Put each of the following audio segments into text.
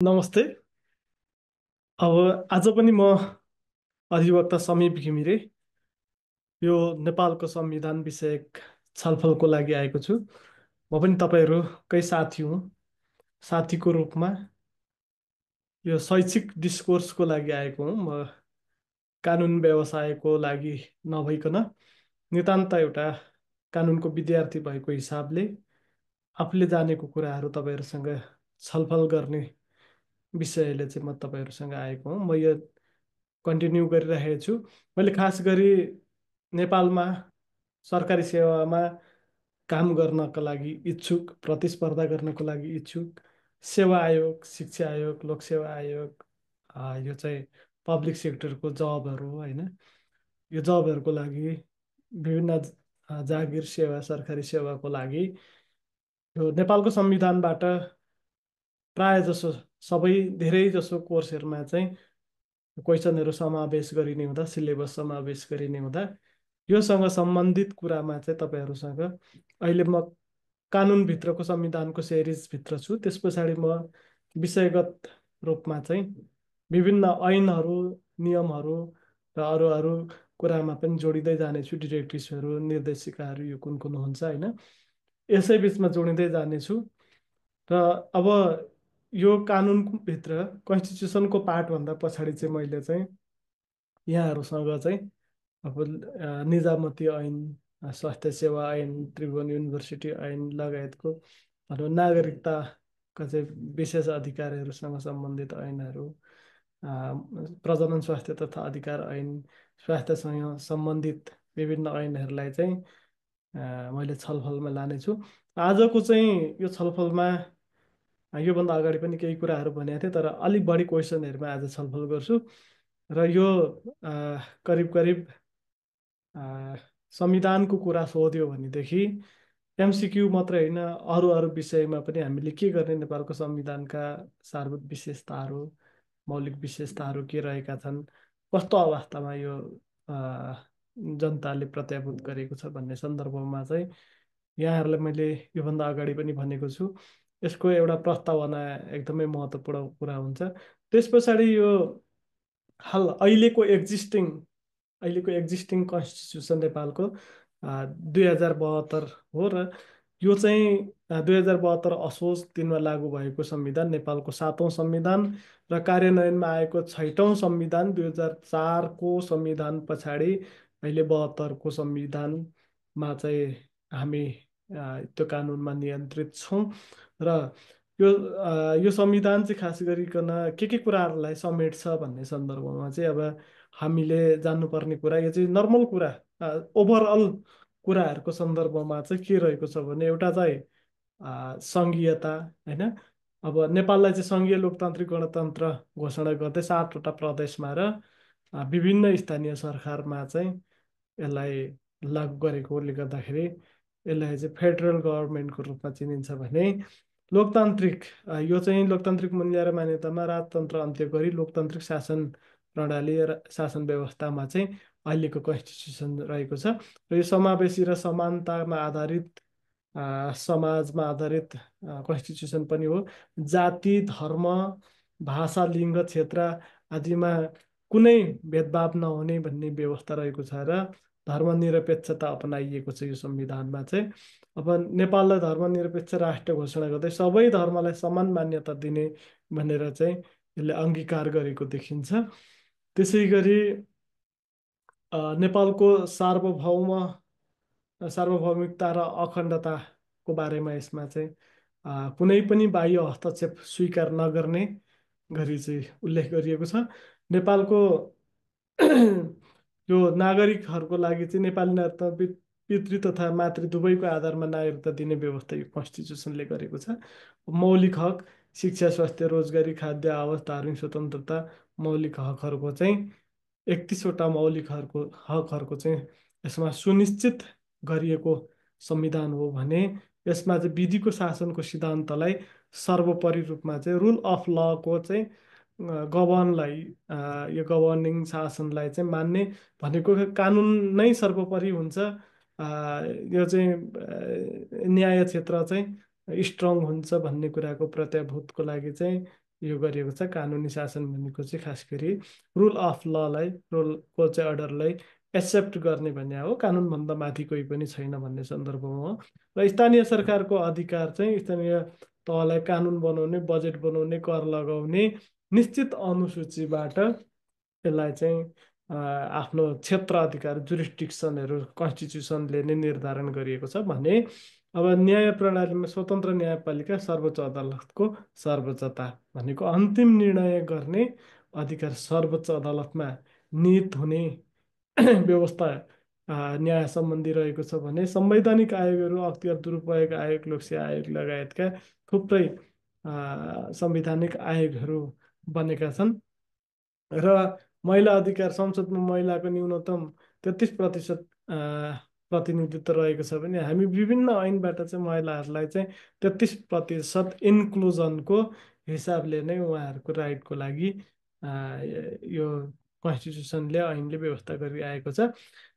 नमस्ते। अब आज पनि म अधिवक्ता समीप घिमिरे यो नेपालको संविधान विषयक छलफलको लागि आएको छु। म पनि तपाईँहरूकै साथी हुँ। साथीको रूपमा यो शैक्षिक डिस्कोर्सको लागि आएको हुँ। म कानुन व्यवसायको लागि नभइकन नितान्त एउटा कानुनको विद्यार्थी भएको हिसाबले आफूले जानेको कुराहरू तपाईँहरूसँग छलफल गर्ने विषयले चाहिँ म तपाईँहरूसँग आएको हुँ। म यो कन्टिन्यू गरिरहेको छु। मैले खास गरी नेपालमा सरकारी सेवामा काम गर्नको लागि इच्छुक, प्रतिस्पर्धा गर्नको लागि इच्छुक, सेवा आयोग, शिक्षा आयोग, लोकसेवा आयोग, यो चाहिँ पब्लिक सेक्टरको जबहरू हो होइन। यो जबहरूको लागि विभिन्न जागिर सेवा, सरकारी सेवाको लागि यो नेपालको संविधानबाट प्राय जसो सबै धेरै जसो कोर्सहरूमा चाहिँ क्वेसनहरू समावेश गरिने हुँदा, सिलेबस समावेश गरिने हुँदा योसँग सम्बन्धित कुरामा चाहिँ तपाईँहरूसँग अहिले म कानुनभित्रको संविधानको सिरिजभित्र छु। त्यस पछाडि म विषयगत रूपमा चाहिँ विभिन्न ऐनहरू, नियमहरू र अरू अरू कुरामा पनि जोडिँदै जानेछु। डिरेक्टिभ्सहरू, निर्देशिकाहरू यो कुन कुन हुन्छ होइन, यसै बिचमा जोडिँदै जानेछु। र अब यो कानुनभित्र कन्स्टिट्युसनको पार्टभन्दा पछाडि चाहिँ मैले चाहिँ यहाँहरूसँग चाहिँ अब निजामती ऐन, स्वास्थ्य सेवा ऐन, त्रिभुवन युनिभर्सिटी ऐन लगायतको नागरिकताका चाहिँ विशेष अधिकारहरूसँग सम्बन्धित ऐनहरू, प्रजनन स्वास्थ्य तथा अधिकार ऐन, स्वास्थ्यसँग सम्बन्धित विभिन्न ऐनहरूलाई चाहिँ मैले छलफलमा लानेछु। आजको चाहिँ यो छलफलमा योभन्दा अगाडि पनि केही कुराहरू भनेको थिएँ, तर अलिक बढी क्वेसनहरूमा आज छलफल गर्छु। र यो करिब करिब संविधानको कुरा सोध्यो भनेदेखि एमसिक्यू मात्रै होइन, अरू अरू विषयमा पनि हामीले के गर्ने, नेपालको संविधानका सारभूत विशेषताहरू, मौलिक विशेषताहरू के रहेका छन्, कस्तो अवस्थामा यो जनताले प्रत्याभूत गरेको छ भन्ने सन्दर्भमा चाहिँ यहाँहरूलाई मैले योभन्दा अगाडि पनि भनेको छु, यसको एउटा प्रस्तावना एकदमै महत्त्वपूर्ण कुरा हुन्छ। त्यस पछाडि यो हाल अहिलेको एक्जिस्टिङ कन्स्टिट्युसन नेपालको 2072 हो। र यो चाहिँ 2072 असोज 3मा लागू भएको संविधान, नेपालको 7औं संविधान र कार्यान्वयनमा आएको 6औं संविधान, 2004को संविधान पछाडि अहिले 72को संविधानमा चाहिँ हामी त्यो कानुनमा नियन्त्रित छौँ। र यो संविधान चाहिँ खास गरिकन के कुराहरूलाई समेट्छ भन्ने सन्दर्भमा चाहिँ अब हामीले जान्नुपर्ने कुरा, यो चाहिँ नर्मल कुरा, ओभरअल कुराहरूको सन्दर्भमा चाहिँ के रहेको छ भने एउटा चाहिँ सङ्घीयता होइन। अब नेपाललाई चाहिँ सङ्घीय लोकतान्त्रिक गणतन्त्र घोषणा गर्दै 7वटा प्रदेशमा र विभिन्न स्थानीय सरकारमा चाहिँ यसलाई लागू गरेकोले गर्दाखेरि यसलाई चाहिँ फेडरल गभर्मेन्टको रूपमा चिनिन्छ भने लोकतान्त्रिक, यो चाहिँ लोकतान्त्रिक मूल्य र मान्यतामा राजतन्त्र अन्त्य गरी लोकतान्त्रिक शासन प्रणाली र शासन व्यवस्थामा चाहिँ अहिलेको कन्स्टिट्युसन रहेको छ। र यो समावेशी र समानतामा आधारित समाजमा आधारित कन्स्टिट्युसन पनि हो। जाति, धर्म, भाषा, लिङ्ग, क्षेत्र आदिमा कुनै भेदभाव नहुने भन्ने व्यवस्था रहेको छ र धर्मनिरपेक्षता अपनाइएको छ यो संविधानमा चाहिँ। अब नेपाललाई धर्मनिरपेक्ष राष्ट्र घोषणा गर्दै सबै धर्मलाई समान मान्यता दिने भनेर चाहिँ यसले अङ्गीकार गरेको देखिन्छ। त्यसै गरी नेपालको सार्वभौमिकता र अखण्डताको बारेमा यसमा चाहिँ कुनै पनि बाह्य हस्तक्षेप स्वीकार नगर्ने गरी चाहिँ उल्लेख गरिएको छ। नेपालको यो नागरिकहरूको लागि चाहिँ नेपाली नागरिकता पितृ तथा मातृ दुवैको आधारमा नागरिकता दिने व्यवस्था यो कन्स्टिट्युसनले गरेको छ। मौलिक हक, शिक्षा, स्वास्थ्य, रोजगारी, खाद्य, आवास, धार्मिक स्वतन्त्रता, मौलिक हकहरूको चाहिँ 31वटा मौलिक हकहरूको चाहिँ यसमा सुनिश्चित गरिएको संविधान हो भने यसमा चाहिँ विधिको शासनको सिद्धान्तलाई सर्वोपरि रूपमा चाहिँ रुल अफ लको चाहिँ गभर्नलाई, यो गभर्निङ शासनलाई चाहिँ मान्ने भनेको कानुन नै सर्वोपरि हुन्छ। यो चाहिँ न्याय क्षेत्र चाहिँ स्ट्रङ हुन्छ भन्ने कुराको प्रत्याभूतको लागि चाहिँ यो गरिएको छ। कानुनी शासन भनेको चाहिँ खास गरी रुल अफ ललाई, रुलको चाहिँ अर्डरलाई एक्सेप्ट गर्ने भन्ने हो। कानुनभन्दा माथि कोही पनि छैन भन्ने सन्दर्भमा हो। र स्थानीय सरकारको अधिकार चाहिँ स्थानीय तहलाई कानुन बनाउने, बजेट बनाउने, कर लगाउने, निश्चित अनुसूचीबाट यसलाई चाहिँ आफ्नो क्षेत्र अधिकार जुरिस्डिक्सनहरू कन्स्टिट्युसनले नै निर्धारण गरिएको छ भने अब न्याय प्रणालीमा स्वतन्त्र न्यायपालिका सर्वोच्च अदालतको सर्वोच्चता भनेको अन्तिम निर्णय गर्ने अधिकार सर्वोच्च अदालतमा निहित हुने व्यवस्था न्याय सम्बन्धी रहेको छ भने संवैधानिक आयोगहरू, अख्तियार दुरुपयोग आयोग, लोकसेवा आयोग लगायतका थुप्रै संवैधानिक आयोगहरू बनेका छन्। र महिला अधिकार संसदमा महिलाको न्यूनतम 33% प्रतिनिधित्व रहेको छ भने हामी विभिन्न ऐनबाट चाहिँ महिलाहरूलाई चाहिँ 33% इन्क्लुजनको हिसाबले नै उहाँहरूको राइटको लागि यो कन्स्टिट्युसनले, ऐनले व्यवस्था गरिआएको छ।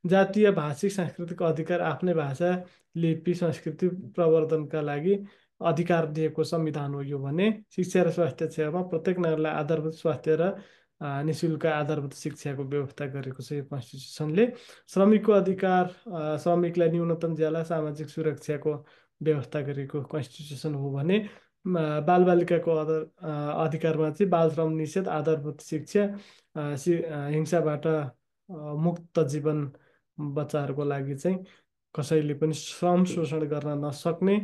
जातीय भाषिक सांस्कृतिक अधिकार, आफ्नै भाषा लिपि संस्कृति प्रवर्धनका लागि अधिकार दिएको संविधान हो यो भने शिक्षा र स्वास्थ्य सेवामा प्रत्येक नागरिकलाई आधारभूत स्वास्थ्य र निशुल्क आधारभूत शिक्षाको व्यवस्था गरेको छ यो कन्स्टिट्युसनले। श्रमिकको अधिकार, श्रमिकलाई न्यूनतम ज्याला सामाजिक सुरक्षाको व्यवस्था गरेको कन्स्टिट्युसन हो भने बालबालिकाको अधिकारमा चाहिँ बाल श्रम निषेध, आधारभूत शिक्षा, हिंसाबाट मुक्त जीवन बच्चाहरूको लागि चाहिँ कसैले पनि श्रम शोषण गर्न नसक्ने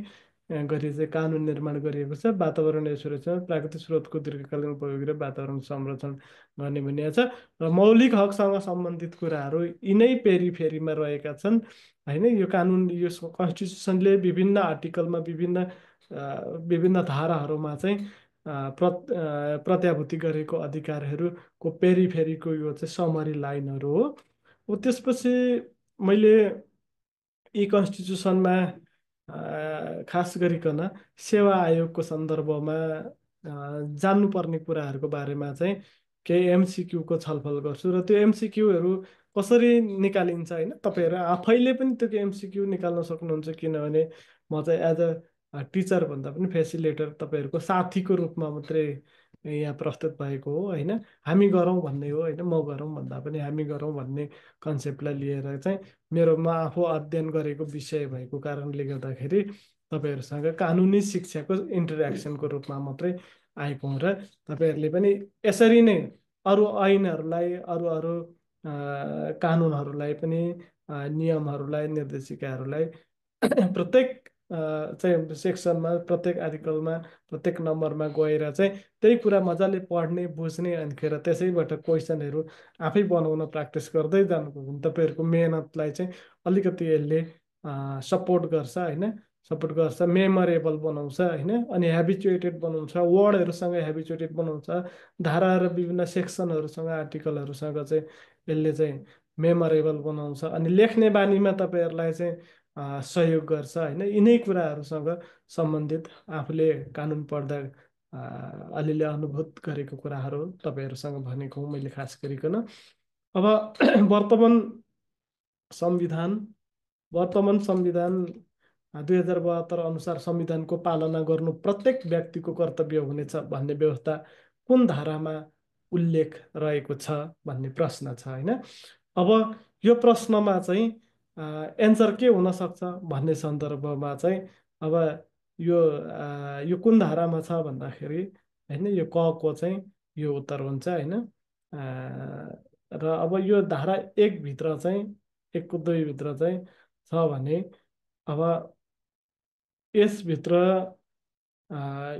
गरी चाहिँ कानुन निर्माण गरिएको छ। वातावरणीय सुरक्षा, प्राकृतिक स्रोतको दीर्घकालीन उपयोग र वातावरण संरक्षण गर्ने भनिएको छ। र मौलिक हकसँग सम्बन्धित कुराहरू यिनै पेरिफेरीमा रहेका छन् होइन। यो कानुन, यो कन्स्टिट्युसनले विभिन्न आर्टिकलमा, विभिन्न धाराहरूमा चाहिँ प्रत्याभूति गरेको अधिकारहरूको पेरिफेरीको यो चाहिँ समरी लाइनहरू हो। त्यसपछि मैले यी कन्स्टिट्युसनमा खास गरिकन सेवा आयोगको सन्दर्भमा जान्नुपर्ने कुराहरूको बारेमा चाहिँ केही एमसिक्यूको छलफल गर्छु। र त्यो एमसिक्यूहरू कसरी निकालिन्छ होइन, तपाईँहरू आफैले पनि त्यो एमसिक्यू निकाल्न सक्नुहुन्छ। किनभने म चाहिँ एज अ टिचर भन्दा पनि फेसिलिटेटर, तपाईँहरूको साथीको रूपमा मात्रै यहाँ प्रस्तुत भएको हो होइन। हामी गरौँ भन्ने हो होइन, म गरौँ भन्दा पनि हामी गरौँ भन्ने कन्सेप्टलाई लिएर चाहिँ मेरोमा आफू अध्ययन गरेको विषय भएको कारणले गर्दाखेरि तपाईँहरूसँग कानुनी शिक्षाको इन्टरेक्सनको रूपमा मात्रै आएको हुँ। र तपाईँहरूले पनि यसरी नै अरू ऐनहरूलाई, अरू अरू कानुनहरूलाई पनि, नियमहरूलाई, निर्देशिकाहरूलाई प्रत्येक चाहिँ सेक्सनमा, प्रत्येक आर्टिकलमा, प्रत्येक नम्बरमा गएर चाहिँ त्यही कुरा मजाले पढ्ने, बुझ्ने, अनिखेर त्यसैबाट क्वेसनहरू आफै बनाउन प्र्याक्टिस गर्दै जानुभयो भने तपाईँहरूको मेहनतलाई चाहिँ अलिकति यसले सपोर्ट गर्छ होइन, सपोर्ट गर्छ, मेमोरेबल बनाउँछ होइन, अनि हेबिचुएटेड बनाउँछ, वर्डहरूसँग हेबिचुएटेड बनाउँछ, धारा र विभिन्न सेक्सनहरूसँग, आर्टिकलहरूसँग चाहिँ यसले चाहिँ मेमोरेबल बनाउँछ, अनि लेख्ने बानीमा तपाईँहरूलाई चाहिँ सहयोग गर्छ होइन। यिनै कुराहरूसँग सम्बन्धित आफूले कानुन पढ्दा अलिअलि अनुभूत गरेको कुराहरू तपाईँहरूसँग भनेको हुँ मैले खास गरिकन। अब संविधान वर्तमान संविधान 2072 अनुसार संविधानको पालना गर्नु प्रत्येक व्यक्तिको कर्तव्य हुनेछ भन्ने व्यवस्था कुन धारामा उल्लेख रहेको छ भन्ने प्रश्न छ होइन। अब यो प्रश्नमा चाहिँ एन्सर के हुन सक्छ भन्ने सन्दर्भमा चाहिँ अब यो कुन धारामा छ भन्दाखेरि होइन, यो क को चाहिँ यो उत्तर हुन्छ होइन। र अब यो धारा 1 भित्र चाहिँ 1 को 2 भित्र चाहिँ छ भने अब यसभित्र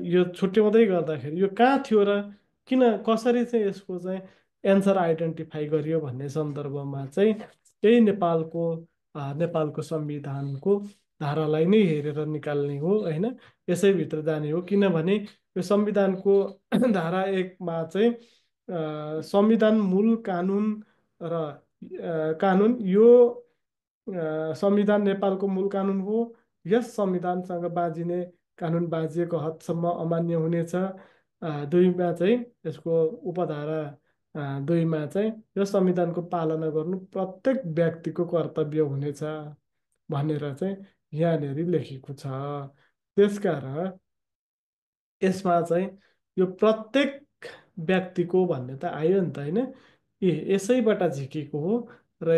यो छुट्याउँदै गर्दाखेरि यो कहाँ थियो र किन, कसरी चाहिँ यसको चाहिँ एन्सर आइडेन्टिफाई गरियो भन्ने सन्दर्भमा चाहिँ त्यही नेपालको संविधानको धारालाई नै हेरेर निकाल्ने हो होइन। यसैभित्र जाने हो किनभने यो संविधानको धारा 1 मा चाहिँ संविधान मूल कानुन र कानुन, यो संविधान नेपालको मूल कानुन हो। यस संविधानसँग बाँझिने कानुन बाँझिएको हदसम्म अमान्य हुनेछ। 2 मा चाहिँ यसको उपधारा 2 मा चाहिँ यो संविधानको पालना गर्नु प्रत्येक व्यक्तिको कर्तव्य हुनेछ भनेर चाहिँ यहाँनिर लेखेको छ। त्यसकारण यसमा चाहिँ यो प्रत्येक व्यक्तिको भन्ने त आयो नि त होइन। यसैबाट झिकेको हो र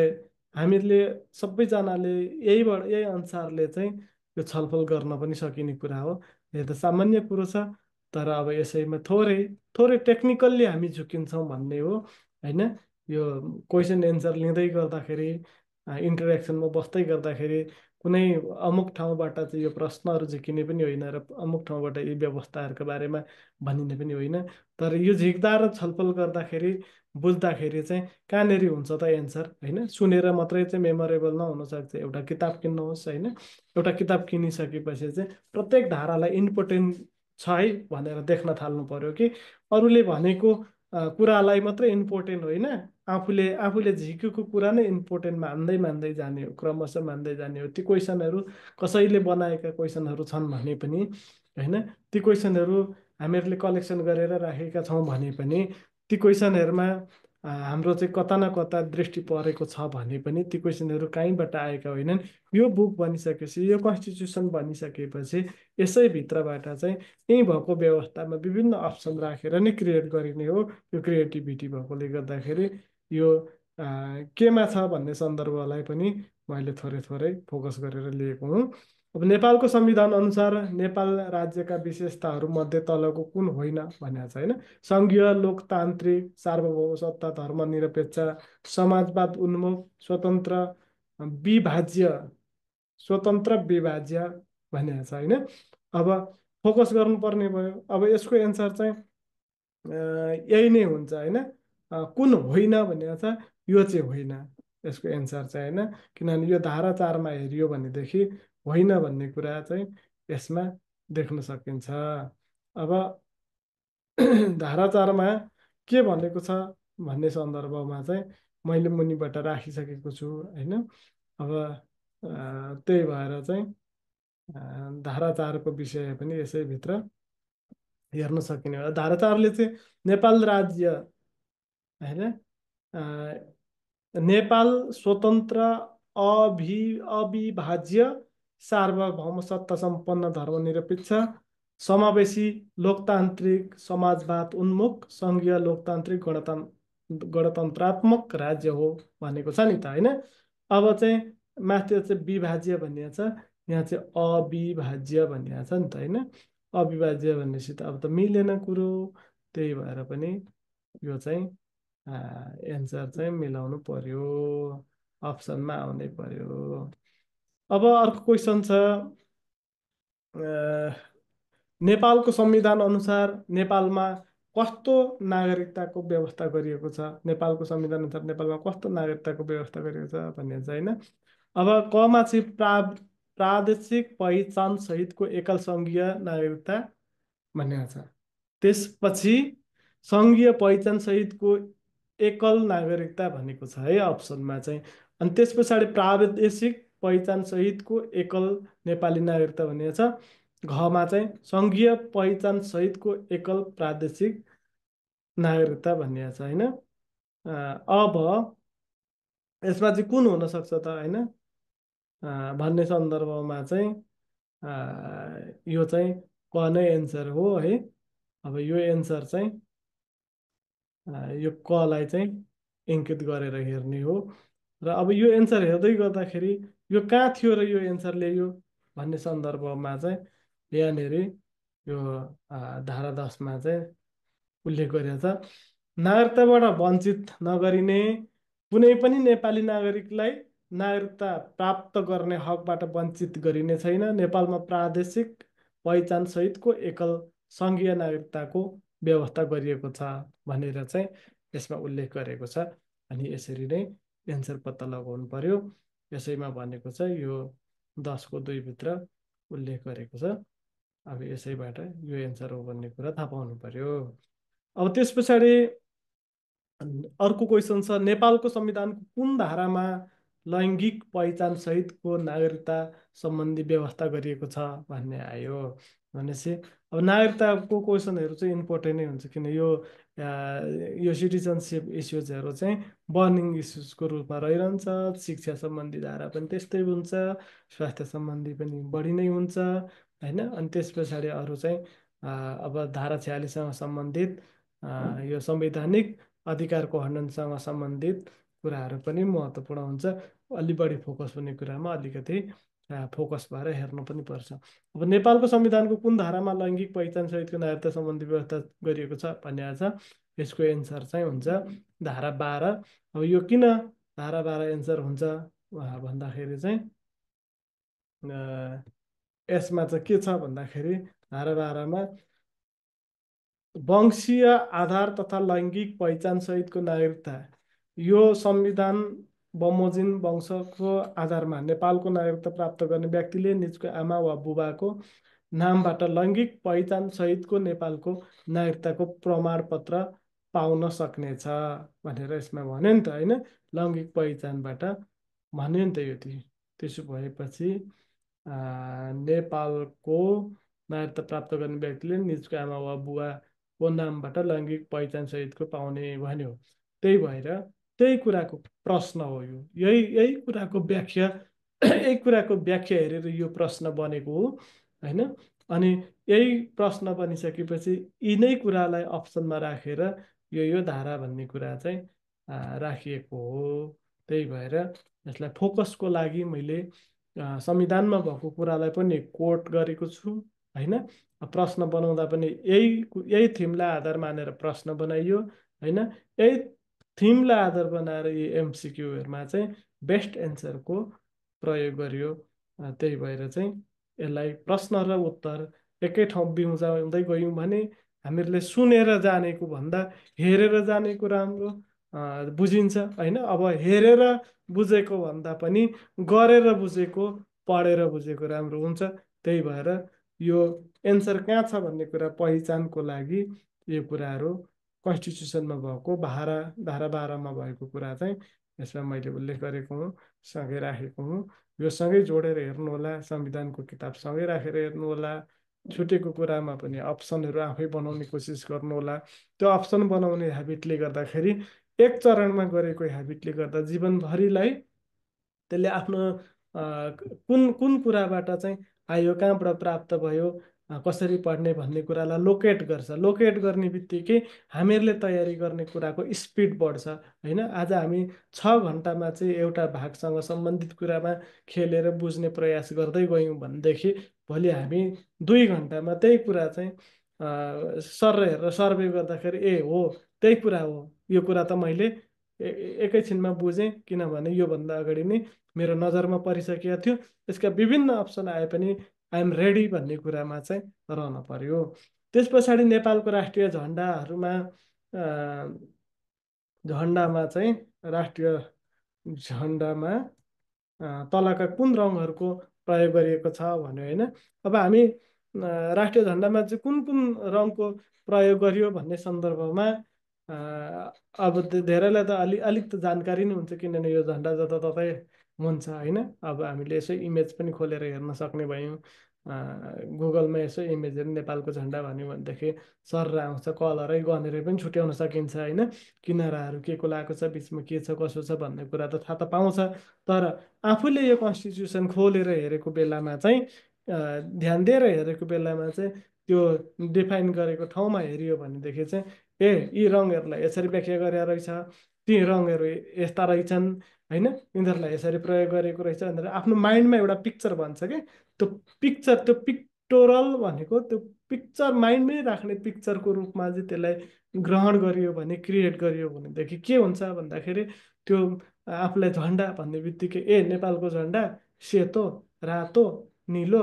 हामीहरूले सबैजनाले यही अनुसारले चाहिँ यो छलफल गर्न पनि सकिने कुरा हो। यो त सामान्य कुरो छ, तर अब यसैमा थोरै थोरै टेक्निकल्ली हामी झुकिन्छौँ भन्ने हो होइन। यो क्वेसन एन्सर लिँदै गर्दाखेरि, इन्टरेक्सनमा बस्दै गर्दाखेरि कुनै अमुक ठाउँबाट चाहिँ यो प्रश्नहरू झिकिने पनि होइन र अमुक ठाउँबाट यी व्यवस्थाहरूको बारेमा भनिने पनि होइन। तर यो झिक्दा र छलफल गर्दाखेरि बुझ्दाखेरि चाहिँ कहाँनिर हुन्छ त एन्सर होइन। सुनेर मात्रै चाहिँ मेमोरेबल नहुनसक्छ। एउटा किताब किन्नुहोस् होइन, एउटा किताब किनिसकेपछि चाहिँ प्रत्येक धारालाई इम्पोर्टेन्ट छ है भनेर देख्न थाल्नु पर्यो कि अरूले भनेको कुरालाई मात्रै इम्पोर्टेन्ट होइन, आफूले आफूले झिकेको कुरा नै इम्पोर्टेन्ट मान्दै मान्दै जाने हो, क्रमशः मान्दै जाने हो। ती क्वेसनहरू कसैले बनाएका क्वेसनहरू छन् भने पनि होइन, ती क्वेसनहरू हामीहरूले कलेक्सन गरेर राखेका छौँ भने पनि ती क्वेसनहरूमा हाम्रो चाहिँ कता न कता दृष्टि परेको छ भने पनि ती क्वेसनहरू कहीँबाट आएका होइनन्। यो बुक बनिसकेपछि, यो कन्स्टिट्युसन बनिसकेपछि यसैभित्रबाट चाहिँ यहीँ भएको व्यवस्थामा विभिन्न अप्सन राखेर नै क्रिएट गरिने हो। यो क्रिएटिभिटी भएकोले गर्दाखेरि यो केमा छ भन्ने सन्दर्भलाई पनि मैले थोरै थोरै फोकस गरेर लिएको हुँ। अब नेपालको संविधान अनुसार नेपाल राज्यका विशेषताहरूमध्ये तलको कुन होइन भनेको छ होइन। सङ्घीय, लोकतान्त्रिक, सार्वभौम सत्ता, धर्मनिरपेक्ष, समाजवाद उन्मुख, विभाज्य स्वतन्त्र विभाज्य भनेको छ होइन। अब फोकस गर्नुपर्ने भयो। अब यसको एन्सर चाहिँ यही नै हुन्छ होइन। कुन होइन भनेको छ, यो चाहिँ होइन यसको एन्सर चाहिँ होइन। किनभने यो धारा 4मा हेरियो भनेदेखि होइन भन्ने कुरा चाहिँ यसमा देख्न सकिन्छ। अब धारा 4मा के भनेको छ भन्ने सन्दर्भमा चाहिँ मैले मुनिबाट राखिसकेको छु होइन। अब त्यही भएर चाहिँ धारा 4को विषय पनि यसैभित्र हेर्न सकिने हो। धारा 4ले चाहिँ नेपाल राज्य होइन, नेपाल स्वतन्त्र अविभाज्य सार्वभौम सत्ता सम्पन्न धर्मनिरपेक्ष समावेशी लोकतान्त्रिक समाजवाद उन्मुख सङ्घीय लोकतान्त्रिक गणतन्त्रात्मक राज्य हो भनेको छ नि त होइन। अब चाहिँ माथि चाहिँ विभाज्य भनिएको छ, यहाँ चाहिँ अविभाज्य भनिएको छ नि त होइन। अविभाज्य भन्नेसित अब त मिलेन कुरो, त्यही भएर पनि यो चाहिँ एन्सर चाहिँ मिलाउनु पर्यो, अप्सनमा आउनै पर्यो। अब अर्को क्वेसन छ, नेपालको संविधान अनुसार नेपालमा कस्तो नागरिकताको व्यवस्था गरिएको छ। नेपालको संविधान अनुसार नेपालमा कस्तो नागरिकताको व्यवस्था गरिएको छ भन्ने चाहिँ होइन। अब कमा चाहिँ प्रादेशिक पहिचान सहितको एकल सङ्घीय नागरिकता भनेको छ। त्यसपछि सङ्घीय पहिचान सहितको एकल नागरिकता भनेको छ है अप्सनमा चाहिँ। अनि त्यस पछाडि प्रादेशिक पहिचान सहितको एकल नेपाली नागरिकता भनेको छ। घमा चाहिँ सङ्घीय पहिचान सहितको एकल प्रादेशिक नागरिकता भनिएको छ होइन। अब यसमा चाहिँ कुन हुनसक्छ त होइन भन्ने सन्दर्भमा चाहिँ यो चाहिँ क नै एन्सर हो है। अब यो एन्सर चाहिँ यो कलाई चाहिँ इङ्कित गरेर हेर्ने हो। र अब यो एन्सर हेर्दै गर्दाखेरि यो कहाँ थियो र यो एन्सर ल्यायो भन्ने सन्दर्भमा चाहिँ यहाँनिर यो धारा 10मा चाहिँ उल्लेख गरेको छ। नागरिकताबाट वञ्चित नगरिने कुनै पनि नेपाली नागरिकलाई नागरिकता प्राप्त गर्ने हकबाट वञ्चित गरिने छैन। नेपालमा प्रादेशिक पहिचान सहितको एकल सङ्घीय नागरिकताको व्यवस्था गरिएको छ भनेर चाहिँ यसमा उल्लेख गरेको छ। अनि यसरी नै एन्सर पत्ता लगाउनु पर्यो। यसैमा भनेको छ यो 10को 2 भित्र उल्लेख गरेको छ। अब यसैबाट यो एन्सर हो भन्ने कुरा थाहा पाउनु पर्यो। अब त्यस पछाडि अर्को क्वेसन छ, नेपालको संविधानको कुन धारामा लैङ्गिक पहिचान सहितको नागरिकता सम्बन्धी व्यवस्था गरिएको छ भन्ने आयो भनेपछि अब नागरिकताको क्वेसनहरू चाहिँ इम्पोर्टेन्ट नै हुन्छ। किन यो सिटिजनसिप इस्युजहरू चाहिँ बर्निङ इस्युजको रूपमा रहिरहन्छ। शिक्षा सम्बन्धी धारा पनि त्यस्तै हुन्छ, स्वास्थ्य सम्बन्धी पनि बढी नै हुन्छ होइन। अनि त्यस पछाडि अरू चाहिँ अब धारा 46सँग सम्बन्धित यो संवैधानिक अधिकारको हननसँग सम्बन्धित कुराहरू पनि महत्त्वपूर्ण हुन्छ। अलि बढी फोकस हुने कुरामा अलिकति फोकस भएर हेर्नु पनि पर्छ। अब नेपालको संविधानको कुन धारामा लैङ्गिक पहिचान सहितको नागरिकता सम्बन्धी व्यवस्था गरिएको छ भन्ने छ। यसको एन्सर चाहिँ हुन्छ धारा 12। अब यो किन धारा 12 एन्सर हुन्छ भन्दाखेरि चाहिँ यसमा चाहिँ के छ भन्दाखेरि धारा 12मा वंशीय आधार तथा लैङ्गिक पहिचान सहितको नागरिकता यो संविधान बमोजिम वंशको आधारमा नेपालको नागरिकता प्राप्त गर्ने व्यक्तिले निजको आमा वा बुबाको नामबाट लैङ्गिक पहिचान सहितको नेपालको नागरिकताको प्रमाणपत्र पाउन सक्नेछ भनेर यसमा भन्यो नि त होइन। लैङ्गिक पहिचानबाट भन्यो नि त यो। त्यसो भएपछि नेपालको नागरिकता प्राप्त गर्ने व्यक्तिले निजको आमा वा बुबाको नामबाट लैङ्गिक पहिचान सहितको पाउने भन्यो। त्यही भएर त्यही कुराको प्रश्न हो यो। यही कुराको व्याख्या यही कुराको व्याख्या हेरेर यो प्रश्न बनेको हो होइन। अनि यही प्रश्न बनिसकेपछि यिनै कुरालाई अप्सनमा राखेर यो धारा भन्ने कुरा चाहिँ राखिएको हो। त्यही भएर यसलाई फोकसको लागि मैले संविधानमा भएको कुरालाई पनि कोट गरेको छु होइन। प्रश्न बनाउँदा पनि यही थिमलाई आधार मानेर प्रश्न बनाइयो होइन। यही थिमलाई आधार बनाएर यी एमसिक्यूहरूमा चाहिँ बेस्ट एन्सरको प्रयोग गरियो। त्यही भएर चाहिँ यसलाई प्रश्न र उत्तर एकै ठाउँ बिउजाउँदै गयौँ भने हामीहरूले सुनेर जानेको भन्दा हेरेर जानेको राम्रो बुझिन्छ होइन। अब हेरेर बुझेको भन्दा पनि गरेर बुझेको पढेर बुझेको राम्रो हुन्छ। त्यही भएर यो एन्सर कहाँ छ भन्ने कुरा पहिचानको लागि यो कुराहरू कन्स्टिट्युसनमा भएको धारा 12मा भएको कुरा चाहिँ यसमा मैले उल्लेख गरेको हुँ, सँगै राखेको हुँ। यो सँगै जोडेर हेर्नु होला, संविधानको किताब सँगै राखेर हेर्नु होला। छुटेको कुरामा पनि अप्सनहरू आफै बनाउने कोसिस गर्नु होला। त्यो अप्सन बनाउने ह्याबिटले गर्दाखेरि एक चरणमा गरेको ह्याबिटले गर्दा जीवनभरिलाई त्यसले आफ्नो कुन कुन कुराबाट चाहिँ आयो, कहाँबाट प्राप्त भयो, कसरी पढ्ने भन्ने कुरालाई लोकेट गर्छ। लोकेट गर्ने बित्तिकै हामीहरूले तयारी गर्ने कुराको स्पिड बढ्छ होइन। आज हामी 6 घन्टामा चाहिँ एउटा भागसँग सम्बन्धित कुरामा खेलेर बुझ्ने प्रयास गर्दै गयौँ भनेदेखि भोलि हामी 2 घन्टामा त्यही कुरा चाहिँ सर हेरेर सर्वे गर्दाखेरि ए हो त्यही कुरा हो, यो कुरा त मैले एकैछिनमा बुझेँ किनभने योभन्दा अगाडि नै मेरो नजरमा परिसकेको थियो। यसका विभिन्न अप्सन आए पनि आइएम रेडी भन्ने कुरामा चाहिँ रहन पर्यो। त्यस पछाडि नेपालको राष्ट्रिय झन्डामा चाहिँ राष्ट्रिय झन्डामा तलका कुन रङहरूको प्रयोग गरिएको छ भन्यो होइन। अब हामी राष्ट्रिय झन्डामा चाहिँ कुन कुन रङको प्रयोग गरियो भन्ने सन्दर्भमा अब धेरैलाई त अलिक त जानकारी नै हुन्छ किनभने यो झन्डा जताततै हुन्छ होइन। अब हामीले यसो इमेज पनि खोलेर हेर्न सक्ने भयौँ। गुगलमा यसो इमेजहरू नेपालको झन्डा भन्यो भनेदेखि सर आउँछ, कलरै गनेरै पनि छुट्याउन सकिन्छ होइन। किनाराहरू के को लगाएको छ, बिचमा के छ कसो छ भन्ने कुरा त थाहा त पाउँछ। तर आफूले यो कन्स्टिट्युसन खोलेर हेरेको बेलामा चाहिँ ध्यान दिएर हेरेको बेलामा चाहिँ त्यो डिफाइन गरेको ठाउँमा हेरियो भनेदेखि चाहिँ ए यी रङहरूलाई यसरी व्याख्या गरेर रहेछ, ती रङहरू यस्ता रहेछन् होइन, यिनीहरूलाई यसरी प्रयोग गरेको रहेछ भनेर आफ्नो माइन्डमा एउटा पिक्चर भन्छ कि त्यो पिक्चर, त्यो पिक्टोरल भनेको त्यो पिक्चर माइन्डमै राख्ने पिक्चरको रूपमा चाहिँ त्यसलाई ग्रहण गरियो भने, क्रिएट गरियो भनेदेखि के हुन्छ भन्दाखेरि त्यो आफूलाई झन्डा भन्ने बित्तिकै ए नेपालको झन्डा सेतो, रातो, निलो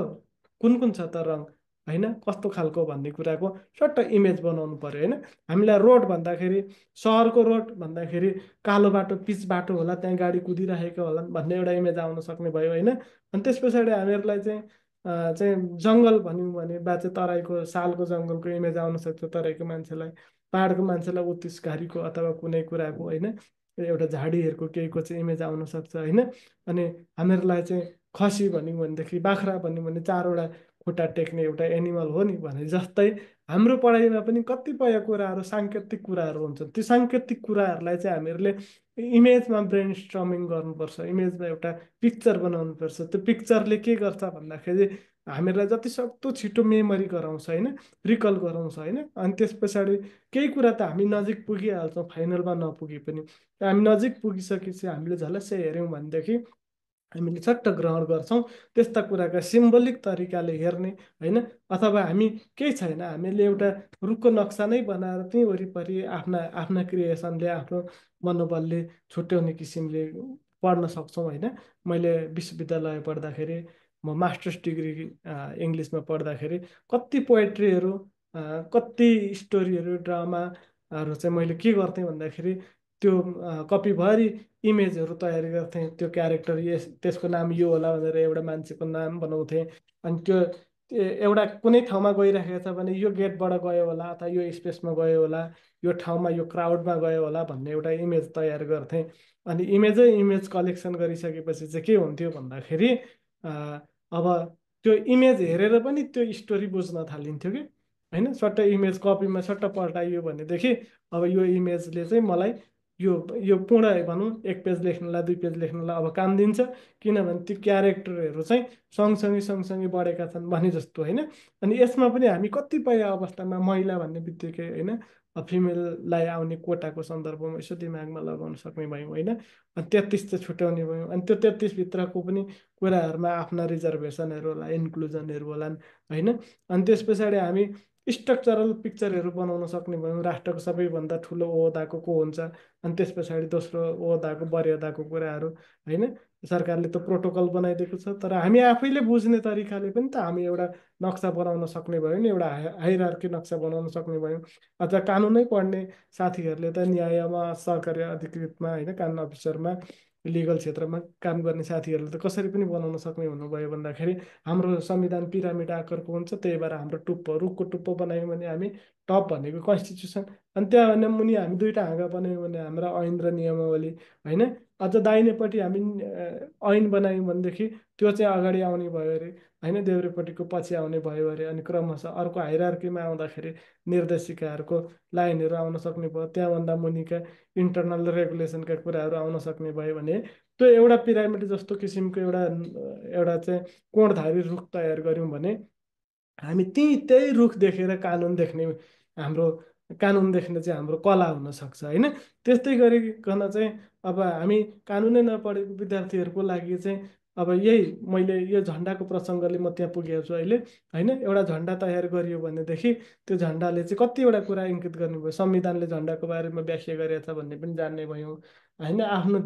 कुन कुन छ त रङ होइन, कस्तो खालको भन्ने कुराको सट्ट इमेज बनाउनु पर्यो होइन। हामीलाई रोड भन्दाखेरि सहरको रोड भन्दाखेरि कालो बाटो, पिच बाटो होला, त्यहाँ गाडी कुदिरहेको होला भन्ने एउटा इमेज आउन सक्ने भयो होइन। अनि त्यस पछाडि हामीहरूलाई चाहिँ जङ्गल भन्यौँ भने बाँचे तराईको सालको जङ्गलको इमेज आउन सक्छ तराईको मान्छेलाई। पाहाडको मान्छेलाई उत्तिस घारीको अथवा कुनै कुराको होइन एउटा झाडीहरूको केहीको चाहिँ इमेज आउन सक्छ होइन। अनि हामीहरूलाई चाहिँ खसी भन्यौँ भनेदेखि, बाख्रा भन्यौँ भने 4वटा खुट्टा टेक्ने एउटा एनिमल हो नि भने जस्तै हाम्रो पढाइमा पनि कतिपय कुराहरू साङ्केतिक कुराहरू हुन्छन्। त्यो साङ्केतिक कुराहरूलाई चाहिँ हामीहरूले इमेजमा ब्रेन स्ट्रमिङ गर्नुपर्छ, इमेजमा एउटा पिक्चर बनाउनुपर्छ। त्यो पिक्चरले के गर्छ भन्दाखेरि हामीलाई जति सक्दो छिटो मेमोरी गराउँछ होइन, रिकल गराउँछ होइन। अनि त्यस पछाडि केही कुरा त हामी नजिक पुगिहाल्छौँ फाइनलमा नपुगे पनि, हामी नजिक पुगिसकेपछि हामीले झलस्सै हेऱ्यौँ भनेदेखि हामीले चट्ट ग्रहण गर्छौँ त्यस्ता कुराका सिम्बोलिक तरिकाले हेर्ने होइन। अथवा हामी केही छैन, हामीले एउटा रुखको नक्सा नै बनाएर त्यहीँ वरिपरि आफ्ना आफ्ना क्रिएसनले आफ्नो मनोबलले छुट्याउने किसिमले पढ्न सक्छौँ होइन। मैले विश्वविद्यालय पढ्दाखेरि म मास्टर्स डिग्री इङ्ग्लिसमा पढ्दाखेरि कति पोएट्रीहरू, कति स्टोरीहरू, ड्रामाहरू चाहिँ मैले के गर्थेँ भन्दाखेरि त्यो कपिभरि इमेजहरू तयारी गर्थेँ। त्यो क्यारेक्टर त्यसको नाम यो होला भनेर एउटा मान्छेको नाम बनाउँथेँ। अनि त्यो एउटा कुनै ठाउँमा गइराखेको छ भने यो गेटबाट गयो होला, अथवा यो स्पेसमा गयो होला, यो ठाउँमा यो क्राउडमा गयो होला भन्ने एउटा इमेज तयार गर्थेँ। अनि इमेजै इमेज कलेक्सन गरिसकेपछि चाहिँ के हुन्थ्यो भन्दाखेरि अब त्यो इमेज हेरेर पनि त्यो स्टोरी बुझ्न थालिन्थ्यो कि होइन। सट्ट इमेज कपीमा सट्ट पल्टाइयो भनेदेखि अब यो इमेजले चाहिँ मलाई यो यो पूर्ण भनौँ 1 पेज लेख्नलाई 2 पेज लेख्नलाई अब काम दिन्छ, किनभने ती क्यारेक्टरहरू चाहिँ सँगसँगै सँगसँगै बढेका छन् भने जस्तो होइन। अनि यसमा पनि हामी कतिपय अवस्थामा महिला भन्ने बित्तिकै होइन फिमेललाई आउने कोटाको सन्दर्भमा यसो दिमागमा लगाउन सक्ने भयौँ होइन। अनि 33 चाहिँ छुट्याउने भयौँ। अनि त्यो 33 भित्रको पनि कुराहरूमा आफ्ना रिजर्भेसनहरू होला, इन्क्लुजनहरू होलान् होइन। अनि त्यस पछाडि हामी स्ट्रक्चरल पिक्चरहरू बनाउन सक्ने भयौँ। राष्ट्रको सबैभन्दा ठुलो ओहदाको को हुन्छ, अनि त्यस पछाडि दोस्रो ओहदाको वरियताको कुराहरू होइन। सरकारले त प्रोटोकल बनाइदिएको छ, तर हामी आफैले बुझ्ने तरिकाले पनि त हामी एउटा नक्सा बनाउन सक्ने भयौँ नि, एउटा हाइरार्की नक्सा बनाउन सक्ने भयौँ। अझ कानुनै पढ्ने साथीहरूले त न्यायमा, सरकारी अधिकृतमा होइन, कानुन अफिसरमा, लिगल क्षेत्रमा काम गर्ने साथीहरूले त कसरी पनि बनाउन सक्ने हुनुभयो भन्दाखेरि हाम्रो संविधान पिरामिड आकारको हुन्छ, त्यही भएर हाम्रो टुप्पो रुखको टुप्पो बनायौँ भने हामी टप भनेको कन्स्टिट्युसन, अनि त्यहाँभन्दा मुनि हामी दुईवटा हाँगा बनायौँ भने हाम्रो ऐन र नियमावली होइन। अझ दाहिनेपट्टि हामी ऐन बनायौँ भनेदेखि त्यो चाहिँ अगाडि आउने भयो अरे होइन, देब्रेपट्टिको पछि आउने भयो अरे। अनि क्रमशः अर्को हाइरार्कीमा आउँदाखेरि निर्देशिकाहरूको लाइनहरू आउन सक्ने भयो, त्यहाँभन्दा मुनिका इन्टरनल रेगुलेसनका कुराहरू आउन सक्ने भयो भने त्यो एउटा पिरामिड जस्तो किसिमको एउटा एउटा चाहिँ कोणधारी रुख तयार गऱ्यौँ भने हामी त्यही रुख देखेर कानुन देख्ने, हाम्रो कानुन देख्ने चाहिँ हाम्रो कला हुनसक्छ होइन। त्यस्तै गरिकन चाहिँ अब हामी कानुनै नपढेको विद्यार्थीहरूको लागि चाहिँ अब यही मैले यो झन्डाको प्रसङ्गले म त्यहाँ पुगेको छु अहिले होइन। एउटा झन्डा तयार गरियो भनेदेखि त्यो झन्डाले चाहिँ कतिवटा कुरा इङ्गित गर्नुभयो, संविधानले झन्डाको बारेमा व्याख्या गरेको छ भन्ने पनि जान्ने भयौँ होइन। आफ्नो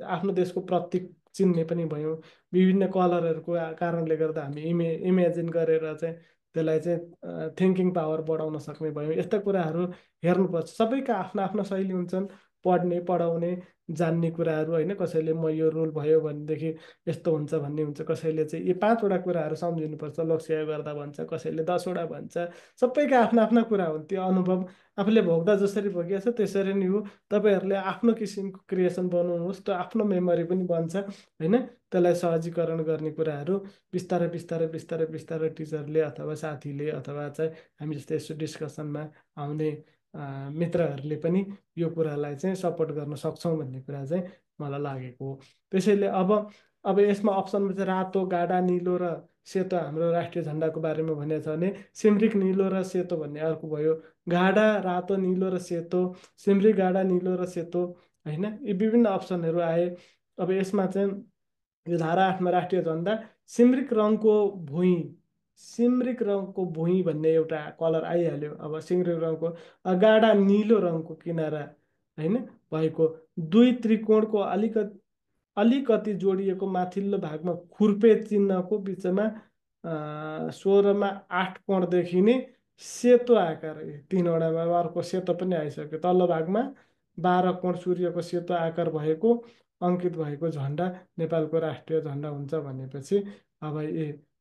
आफ्नो देशको प्रतीक चिन्ने पनि भयौँ। विभिन्न कलरहरूको कारणले गर्दा हामी इमेजिन गरेर चाहिँ त्यसलाई चाहिँ थिङ्किङ पावर बढाउन सक्ने भयौँ। यस्ता कुराहरू हेर्नुपर्छ। सबैका आफ्ना आफ्ना शैली हुन्छन्, पढ्ने पढाउने जान्ने कुराहरू होइन। कसैले म यो रुल भयो भनेदेखि यस्तो हुन्छ भन्ने हुन्छ, कसैले चाहिँ यो 5वटा कुराहरू सम्झिनुपर्छ लोकसेवा गर्दा भन्छ, कसैले 10वटा भन्छ। सबैका आफ्ना आफ्ना कुरा हुन्। त्यो अनुभव आफूले भोग्दा जसरी भोगिएको छ त्यसरी नै हो। तपाईँहरूले आफ्नो किसिमको क्रिएसन बनाउनुहोस्, त्यो आफ्नो मेमोरी पनि बन्छ होइन। त्यसलाई सहजीकरण गर्ने कुराहरू बिस्तारै बिस्तारै बिस्तारै बिस्तारै टिचरले अथवा साथीले अथवा चाहिँ हामी जस्तै यसो डिस्कसनमा आउने मित्रहरूले पनि यो कुरालाई चाहिँ सपोर्ट गर्न सक्छौँ भन्ने कुरा चाहिँ मलाई लागेको हो। त्यसैले अब यसमा अप्सनमा चाहिँ रातो, गाढा, निलो र सेतो हाम्रो राष्ट्रिय झन्डाको बारेमा भनेको छ भने सिम्रिक निलो र सेतो भन्ने अर्को भयो। गाढा, रातो, निलो र सेतो, सिम्रिक, गाढा, निलो र सेतो होइन, यी विभिन्न अप्सनहरू आए। अब यसमा चाहिँ यो धारा 8मा राष्ट्रिय झन्डा सिम्रिक रङको भुइँ, सिम्रिक रङको भुइँ भन्ने एउटा कलर आइहाल्यो। अब सिम्रिक रङको गाढा निलो रङको किनारा होइन भएको, दुई त्रिकोणको अलिकति अलिकति जोडिएको माथिल्लो भागमा खुर्पे चिन्हको बिचमा 16मा 8 कोण देखिने सेतो आकार, 3वटामा अर्को सेतो पनि आइसक्यो। तल्लो भागमा 12 कोण सूर्यको सेतो आकार भएको अङ्कित भएको झन्डा नेपालको राष्ट्रिय झन्डा हुन्छ भनेपछि अब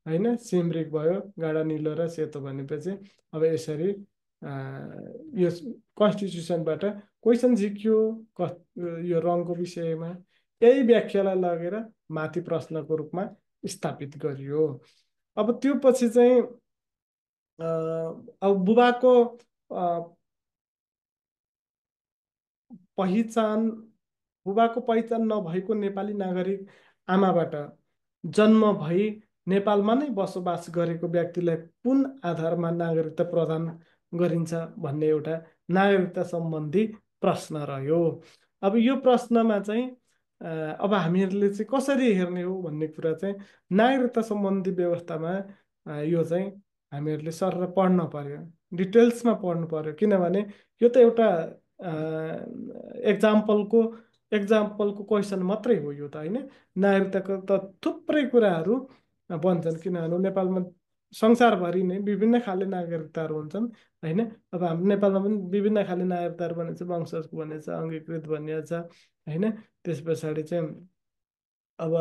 होइन सिमरिक भयो, गाढा निलो र सेतो भनेपछि अब यसरी यो कन्स्टिट्युसनबाट क्वेसन जिक्यो यो रङको विषयमा, यही व्याख्यालाई लगेर माथि प्रश्नको रूपमा स्थापित गरियो। अब त्यो पछि चाहिँ अब पहिचान बुबाको पहिचान नभएको नेपाली नागरिक आमाबाट जन्म भई नेपालमा नै बसोबास गरेको व्यक्तिलाई कुन आधारमा नागरिकता प्रदान गरिन्छ भन्ने एउटा नागरिकता सम्बन्धी प्रश्न रह्यो। अब यो प्रश्नमा चाहिँ अब हामीहरूले चाहिँ कसरी हेर्ने हो भन्ने कुरा चाहिँ नागरिकता सम्बन्धी व्यवस्थामा यो चाहिँ हामीहरूले सर पढ्न पर्यो, डिटेल्समा पढ्नु पर्यो। किनभने यो त एउटा एक्जाम्पलको एक्जाम्पलको क्वेसन मात्रै हो यो त, होइन? नागरिकताको त थुप्रै कुराहरू बन्छन्, किनभने नेपालमा संसारभरि नै विभिन्न खाले नागरिकताहरू हुन्छन्, होइन? अब हाम्रो नेपालमा पनि विभिन्न खाले नागरिकताहरू बनेको छ, वंशजको बनेको छ, अङ्गीकृत बनिएको छ, होइन? त्यस पछाडि चाहिँ अब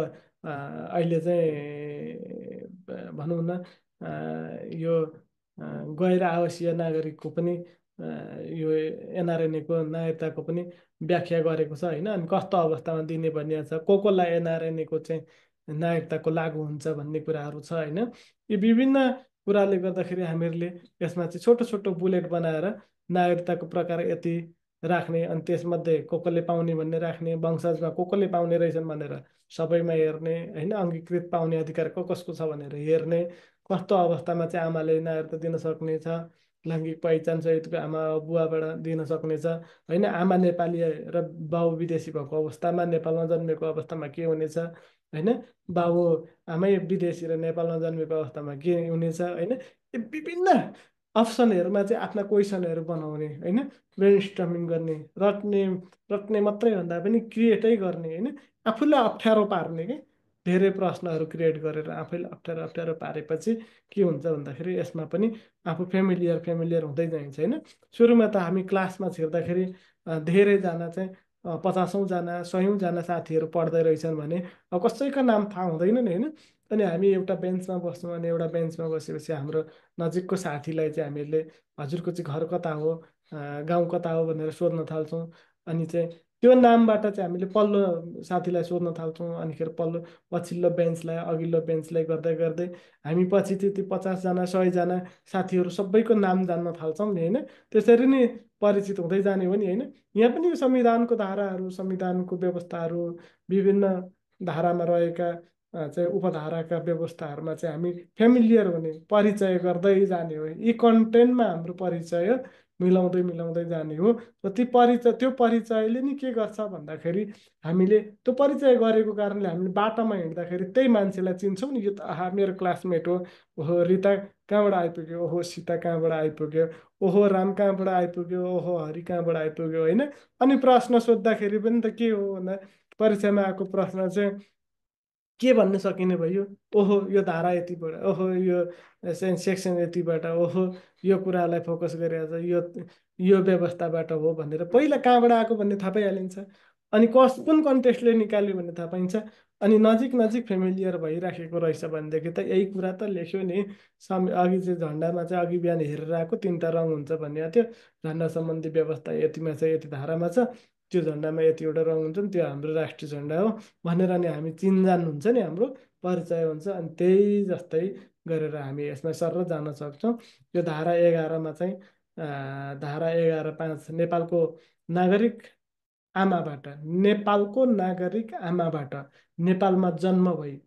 अहिले चाहिँ भनौँ न यो गैर आवासीय नागरिकको पनि यो एनआरएनएको नागरिकताको पनि व्याख्या गरेको छ, होइन? अनि कस्तो अवस्थामा दिने भनिएको छ, कोलाई एनआरएनएको चाहिँ नागरिकताको लागु हुन्छ भन्ने कुराहरू छ, होइन? यी विभिन्न कुराले गर्दाखेरि हामीहरूले यसमा चाहिँ छोटो छोटो बुलेट बनाएर नागरिकताको प्रकार यति राख्ने, अनि त्यसमध्ये कोले पाउने भन्ने राख्ने, वंशजमा कोले पाउने रहेछन् भनेर सबैमा हेर्ने, होइन? अङ्गीकृत पाउने अधिकार कसको छ भनेर हेर्ने, कस्तो अवस्थामा चाहिँ आमाले नागरिकता दिन सक्नेछ, लैङ्गिक पहिचान सहितको आमा बुवाबाट दिन सक्नेछ, होइन? आमा नेपाली र बाउ विदेशी भएको अवस्थामा, नेपालमा जन्मेको अवस्थामा के हुनेछ, होइन? बाउ आमै विदेशी र नेपालमा जन्मेको अवस्थामा के हुनेछ, होइन? विभिन्न अप्सनहरूमा चाहिँ आफ्ना क्वेसनहरू बनाउने, होइन? ब्रेन स्टर्मिङ गर्ने, रट्ने रट्ने मात्रै भन्दा पनि क्रिएटै गर्ने, होइन? आफूलाई अप्ठ्यारो पार्ने कि धेरै प्रश्नहरू क्रिएट गरेर आफैले अप्ठ्यारो अप्ठ्यारो पारेपछि के हुन्छ भन्दाखेरि यसमा पनि आफू फेमिलियर हुँदै जान्छ, होइन? सुरुमा त हामी क्लासमा छिर्दाखेरि धेरैजना चाहिँ 50औँजना 100औँजना साथीहरू पढ्दै रहेछन् भने अब कसैको नाम थाहा हुँदैन नि, होइन? अनि हामी एउटा बेन्चमा बस्छौँ, अनि एउटा बेन्चमा बसेपछि हाम्रो नजिकको साथीलाई चाहिँ हामीहरूले हजुरको चाहिँ घर कता हो, गाउँ कता हो भनेर सोध्न थाल्छौँ। अनि चाहिँ त्यो नामबाट चाहिँ हामीले पल्लो साथीलाई सोध्न थाल्छौँ, अनिखेर पछिल्लो बेन्चलाई, अघिल्लो बेन्चलाई गर्दै गर्दै हामी पछि त्यो 50जना 100जना साथीहरू सबैको नाम जान्न थाल्छौँ नि, होइन? त्यसरी नै परिचित हुँदै जाने हो नि, होइन? यहाँ पनि संविधानको धाराहरू, संविधानको व्यवस्थाहरू, विभिन्न धारामा रहेका चाहिँ उपधाराका व्यवस्थाहरूमा चाहिँ हामी फेमिलियर हुने, परिचय गर्दै जाने हो। यी कन्टेन्टमा हाम्रो परिचय मिलाउँदै मिलाउँदै जाने हो। र त्यो परिचयले नि के गर्छ भन्दाखेरि हामीले त्यो परिचय गरेको कारणले हामीले बाटोमा हिँड्दाखेरि त्यही मान्छेलाई चिन्छौँ नि, यो त आहा मेरो क्लासमेट हो, ओहो रिता कहाँबाट आइपुग्यो, ओहो सीता कहाँबाट आइपुग्यो, ओहो राम कहाँबाट आइपुग्यो, ओहो हरि कहाँबाट आइपुग्यो, होइन? अनि प्रश्न सोद्धाखेरि पनि त के हो भन्दा परीक्षामा आएको प्रश्न चाहिँ के भन्न सकिने भयो, ओहो यो धारा यतिबाट, ओहो यो सेक्सन यतिबाट, ओहो यो कुरालाई फोकस गरेर छ, यो व्यवस्थाबाट हो भनेर पहिला कहाँबाट आएको भन्ने थाहा पाइहालिन्छ। अनि कुन कन्टेस्टले निकाल्यो भन्ने थाहा पाइन्छ। अनि नजिक नजिक फेमिलियर भइराखेको रहेछ भनेदेखि त यही कुरा त लेख्यो नि। अघि चाहिँ झन्डामा चाहिँ अघि बिहान हेरेर आएको 3टा रङ हुन्छ भन्ने थियो, झन्डा सम्बन्धी व्यवस्था यतिमा छ, यति धारामा छ, त्यो झन्डामा यतिवटा रङ हुन्छ नि, त्यो हाम्रो राष्ट्रिय झन्डा हो भनेर नि हामी चिन्जान हुन्छ नि, हाम्रो परिचय हुन्छ। अनि त्यही जस्तै गरेर हामी यसमा सर जान सक्छौँ। यो धारा 11मा चाहिँ धारा 11(5) नेपालको नागरिक आमाबाट नेपालमा जन्म भई,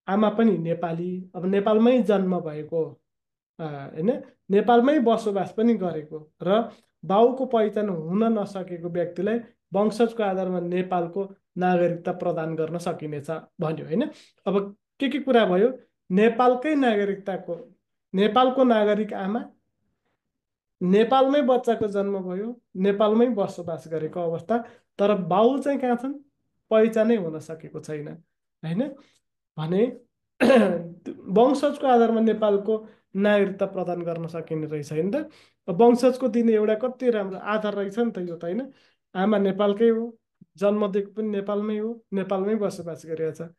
आमा पनि नेपाली, अब नेपालमै जन्म भएको, होइन, नेपालमै बसोबास पनि गरेको र बाउको पहिचान हुन नसकेको व्यक्तिलाई वंशजको आधारमा नेपालको नागरिकता प्रदान गर्न सकिनेछ भन्यो, होइन? अब के कुरा भयो? नेपालकै नागरिकताको, नेपालको नागरिक आमा, नेपालमै बच्चाको जन्म भयो, नेपालमै बसोबास गरेको अवस्था, तर बाउ चाहिँ कहाँ छन्? पहिचानै हुन सकेको छैन, होइन? भने वंशजको आधारमा नेपालको नागरिकता प्रदान गर्न सकिने रहेछ, होइन त? वंशजको दिने एउटा कति राम्रो आधार रहेछ नि त यो त, होइन? आमा नेपालकै हो, जन्म दिएको पनि नेपालमै हो, नेपालमै बसोबास गरेको छ,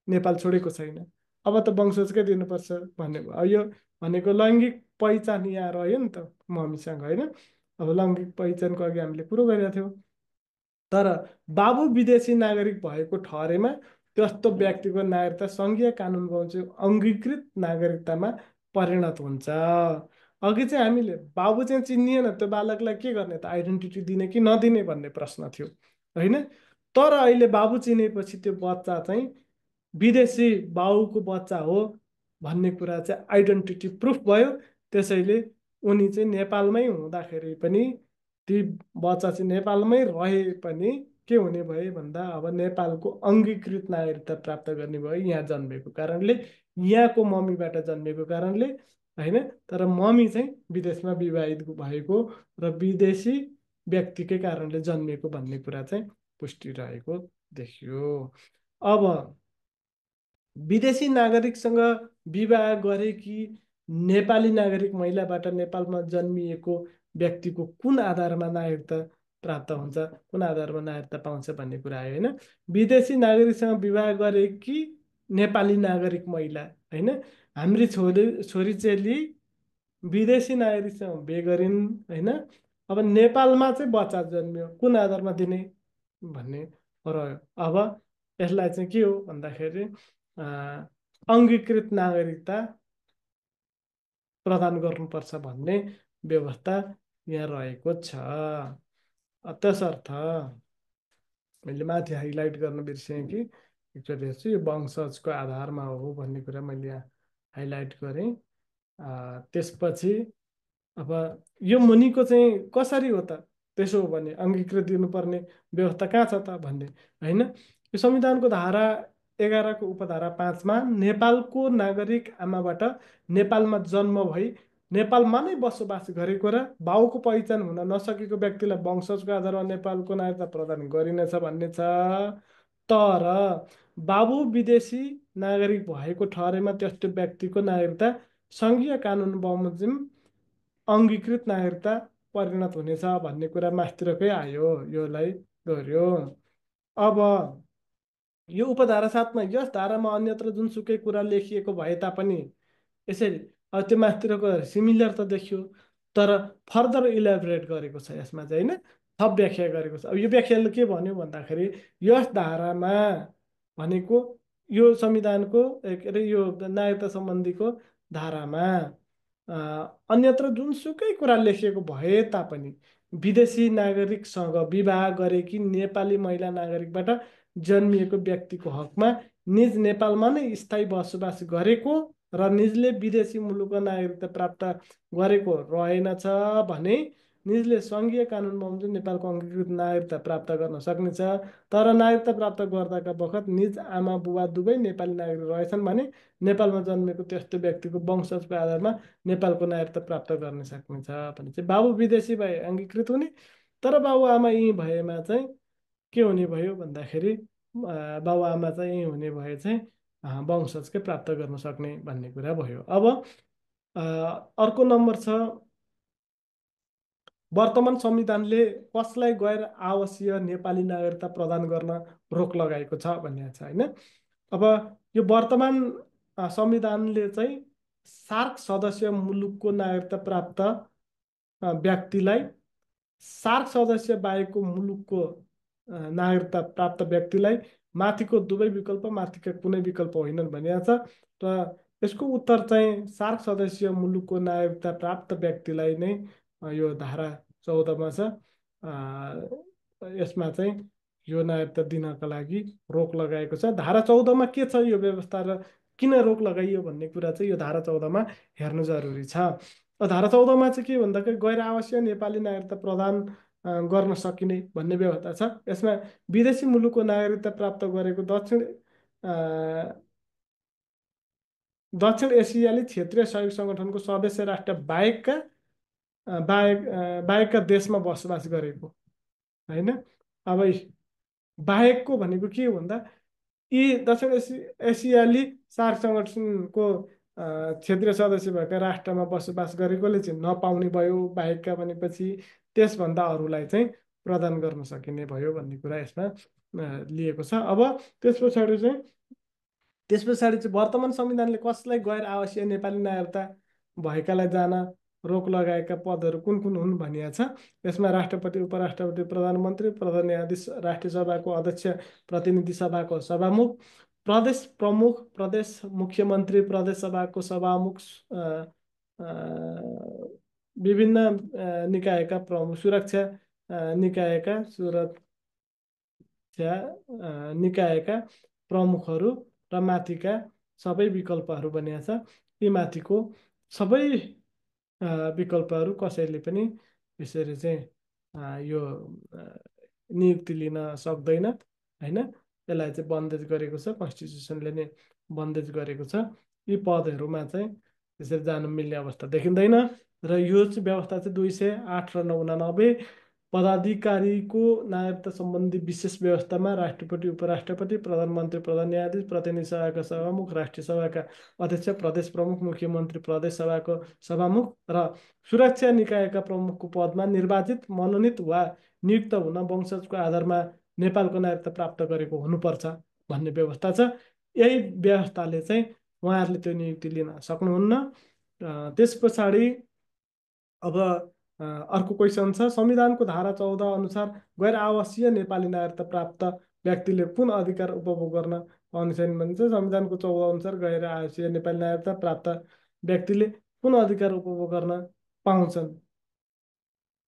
नेपाल छोडेको छैन। अब त वंशजकै दिनुपर्छ भन्ने भयो। यो भनेको लैङ्गिक पहिचान यहाँ रह्यो नि त मम्मीसँग, होइन? अब लैङ्गिक पहिचानको अघि हामीले कुरो गरेका थियौँ। तर बाबु विदेशी नागरिक भएको ठहरेमा त्यस्तो व्यक्तिको नागरिकता सङ्घीय कानुनको अनुसार अङ्गीकृत नागरिकतामा परिणत हुन्छ। अघि चाहिँ हामीले बाबु चाहिँ चिनिएन, त्यो बालकलाई के गर्ने त, आइडेन्टिटी दिने कि नदिने भन्ने प्रश्न थियो, होइन? तर अहिले बाबु चिनेपछि त्यो बच्चा चाहिँ विदेशी बाउको बच्चा हो भन्ने कुरा चाहिँ आइडेन्टिटी प्रुफ भयो। त्यसैले उनी चाहिँ नेपालमै हुँदाखेरि पनि, ती बच्चा चाहिँ नेपालमै रहे पनि के हुने भयो भन्दा अब नेपालको अङ्गीकृत नागरिकता प्राप्त गर्ने भयो, यहाँ जन्मेको कारणले, यहाँको मम्मीबाट जन्मेको कारणले, होइन। तर मम्मी चाहिँ विदेशमा विवाहित भएको र विदेशी व्यक्तिकै कारणले जन्मिएको भन्ने कुरा चाहिँ पुष्टि रहेको देखियो। अब विदेशी नागरिकसँग विवाह गरेकी नेपाली नागरिक महिलाबाट नेपालमा जन्मिएको व्यक्तिको कुन आधारमा नागरिकता प्राप्त हुन्छ, कुन आधारमा नागरिकता पाउँछ भन्ने कुरा आयो, होइन। विदेशी नागरिकसँग विवाह गरेकी नेपाली नागरिक महिला, होइन, हाम्री छोरी चेली विदेशी नागरिकसँग बिहे गरिन्, होइन। अब नेपालमा चाहिँ बच्चा जन्मियो, कुन आधारमा दिने भन्ने रह्यो। अब यसलाई चाहिँ के हो भन्दाखेरि अङ्गीकृत नागरिकता प्रदान गर्नुपर्छ भन्ने व्यवस्था यहाँ रहेको छ। त्यसर्थ मैले माथि हाइलाइट गर्न बिर्सेँ कि एकचोटि हेर्छु, यो वंशजको आधारमा हो भन्ने कुरा मैले यहाँ हाइलाइट गरेँ। त्यसपछि अब यो मुनिको चाहिँ कसरी हो त, त्यसो हो भने अङ्गीकृत दिनुपर्ने व्यवस्था कहाँ छ त भन्ने, होइन। यो संविधानको धारा 11 को उपधारा 5 मा नेपालको नागरिक आमाबाट नेपालमा जन्म भई नेपालमा नै बसोबास गरेको र बाउको पहिचान हुन नसकेको व्यक्तिलाई वंशजको आधारमा नेपालको नागरिकता प्रदान गरिनेछ भन्ने छ। तर बाबु विदेशी नागरिक भएको ठहरेमा त्यस्तो व्यक्तिको नागरिकता सङ्घीय कानुन बमोजिम अङ्गीकृत नागरिकता परिणत हुनेछ भन्ने कुरा मास्तिरकै आयो, योलाई गर्यो। अब यो उपधारा 7 मा यस धारामा अन्यत्र जुनसुकै कुरा लेखिएको भए तापनि, यसरी अब त्यो मास्तिरको सिमिलर त देखियो, तर फर्दर इलाबोरेट गरेको छ यसमा चाहिँ, होइन, थप व्याख्या गरेको छ। अब यो व्याख्याले के भन्यो भन्दाखेरि यस धारामा भनेको यो संविधानको के अरे यो नागरिकता सम्बन्धीको धारामा अन्यत्र जुनसुकै कुरा लेखिएको भए तापनि विदेशी नागरिकसँग विवाह गरेकी नेपाली महिला नागरिकबाट जन्मिएको व्यक्तिको हकमा निज नेपालमा नै स्थायी बसोबास गरेको र निजले विदेशी मुलुकको नागरिकता प्राप्त गरेको रहेनछ भने निजले सङ्घीय कानुन बमोजिम नेपालको अङ्गीकृत नागरिकता प्राप्त गर्न सक्नेछ। तर नागरिकता प्राप्त गर्दाका बखत निज आमा बुबा दुवै नेपाली नागरिक रहेछन् भने नेपालमा जन्मेको त्यस्तो व्यक्तिको वंशजको आधारमा नेपालको नागरिकता प्राप्त गर्न सक्नेछ भने चाहिँ बाबु विदेशी भए अङ्गीकृत हुने, तर बाबु आमा यहीँ भएमा चाहिँ के हुने भयो भन्दाखेरि बाबु आमा चाहिँ यहीँ हुने भए चाहिँ वंशजकै प्राप्त गर्न सक्ने भन्ने कुरा भयो। अब अर्को नम्बर छ, वर्तमान संविधानले कसलाई गैर आवासीय नेपाली नागरिकता प्रदान गर्न रोक लगाएको छ भन्ने छ, होइन। अब यो वर्तमान संविधानले चाहिँ सार्क सदस्य मुलुकको नागरिकता प्राप्त व्यक्तिलाई सार्क सदस्य बाहेकको मुलुकको नागरिकता प्राप्त व्यक्तिलाई माथिको दुवै विकल्प माथिका कुनै विकल्प होइनन् भनिएको छ। र यसको उत्तर चाहिँ सार्क सदस्य मुलुकको नागरिकता प्राप्त व्यक्तिलाई नै यो धारा 14 मा छ। यसमा चाहिँ यो नागरिकता दिनका लागि रोक लगाएको छ। धारा 14 मा के छ यो व्यवस्था र किन रोक लगाइयो भन्ने कुरा चाहिँ यो धारा 14 मा हेर्नु जरुरी छ। धारा 14 मा चाहिँ के भन्दाखेरि गैर आवासीय नेपाली नागरिकता प्रदान गर्न सकिने भन्ने व्यवस्था छ। यसमा विदेशी मुलुकको नागरिकता प्राप्त गरेको दक्षिण एसियाली क्षेत्रीय सहयोग सङ्गठनको सदस्य राष्ट्र बाहेकका देशमा बसोबास गरेको, होइन। अब बाहेकको भनेको के हो भन्दा यी दक्षिण एसियाली सार्क सङ्गठनको क्षेत्रीय सदस्य भएका राष्ट्रमा बसोबास गरेकोले चाहिँ नपाउने भयो बाहेकका भनेपछि, त्यसभन्दा अरूलाई चाहिँ प्रदान गर्न सकिने भयो भन्ने कुरा यसमा लिएको छ। अब त्यस पछाडि चाहिँ वर्तमान संविधानले कसलाई गैर आवासीय नेपाली नागरिकता भएकालाई जान रोक लगाएका पदहरू कुन कुन हुन् भनिएको छ। यसमा राष्ट्रपति, उपराष्ट्रपति, प्रधानमन्त्री, प्रधान न्यायाधीश, राष्ट्रिय सभाको अध्यक्ष, प्रतिनिधि सभाको सभामुख, प्रदेश प्रमुख, प्रदेश मुख्यमन्त्री, प्रदेश सभाको सभामुख, विभिन्न निकायका प्रमुख, सुरक्षा निकायका प्रमुखहरू र माथिका सबै विकल्पहरू बनिएको छ। यी माथिको सबै विकल्पहरू कसैले पनि यसरी चाहिँ यो नियुक्ति लिन सक्दैन होइन। यसलाई चाहिँ बन्देज गरेको छ, कन्स्टिट्युसनले नै बन्देज गरेको छ। यी पदहरूमा चाहिँ त्यसरी जानु मिल्ने अवस्था देखिँदैन। र यो चाहिँ व्यवस्था चाहिँ 208 र 89 पदाधिकारीको नागरिकता सम्बन्धी विशेष व्यवस्थामा राष्ट्रपति, उपराष्ट्रपति, प्रधानमन्त्री, प्रधान न्यायाधीश, प्रतिनिधि सभाका सभामुख, राष्ट्रिय सभाका अध्यक्ष, प्रदेश प्रमुख, मुख्यमन्त्री, प्रदेश सभाको सभामुख र सुरक्षा निकायका प्रमुखको पदमा निर्वाचित, मनोनित वा नियुक्त हुन वंशजको आधारमा नेपालको नागरिकता प्राप्त गरेको हुनुपर्छ भन्ने व्यवस्था छ। यही व्यवस्थाले चाहिँ उहाँहरूले त्यो नियुक्ति लिन सक्नुहुन्न। त्यस पछाडि अब अर्को क्वेसन छ, संविधानको धारा 14 अनुसार गैर आवासीय नेपाली नागरिकता प्राप्त व्यक्तिले कुन अधिकार उपभोग गर्न पाउने छैन भनिन्छ। संविधानको 14 अनुसार गैर आवासीय नेपाली नागरिकता प्राप्त व्यक्तिले कुन अधिकार उपभोग गर्न पाउँछन्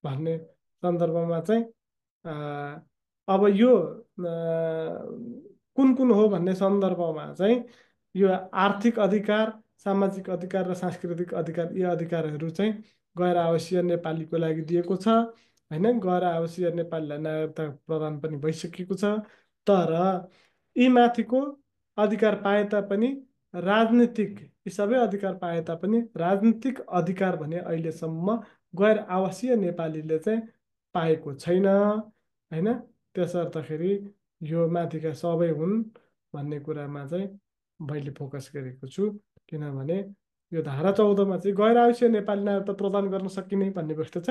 भन्ने सन्दर्भमा चाहिँ अब यो कुन कुन हो भन्ने सन्दर्भमा चाहिँ यो आर्थिक अधिकार, सामाजिक अधिकार र सांस्कृतिक अधिकार, यी अधिकारहरू चाहिँ गैर आवासीय नेपालीको लागि दिएको छ होइन। गैर आवासीय नेपालीलाई नागरिकता प्रदान पनि भइसकेको छ। तर यी माथिको अधिकार पाए तापनि राजनीतिक, यी सबै अधिकार पाए तापनि राजनीतिक अधिकार भने अहिलेसम्म गैर आवासीय नेपालीले चाहिँ पाएको छैन होइन। त्यसर्थखेरि यो माथिका सबै हुन् भन्ने कुरामा चाहिँ मैले फोकस गरेको छु। किनभने यो धारा 14मा चाहिँ गैर आवासीय नेपाली नागरिकता प्रदान गर्न सकिने भन्ने व्यवस्था छ।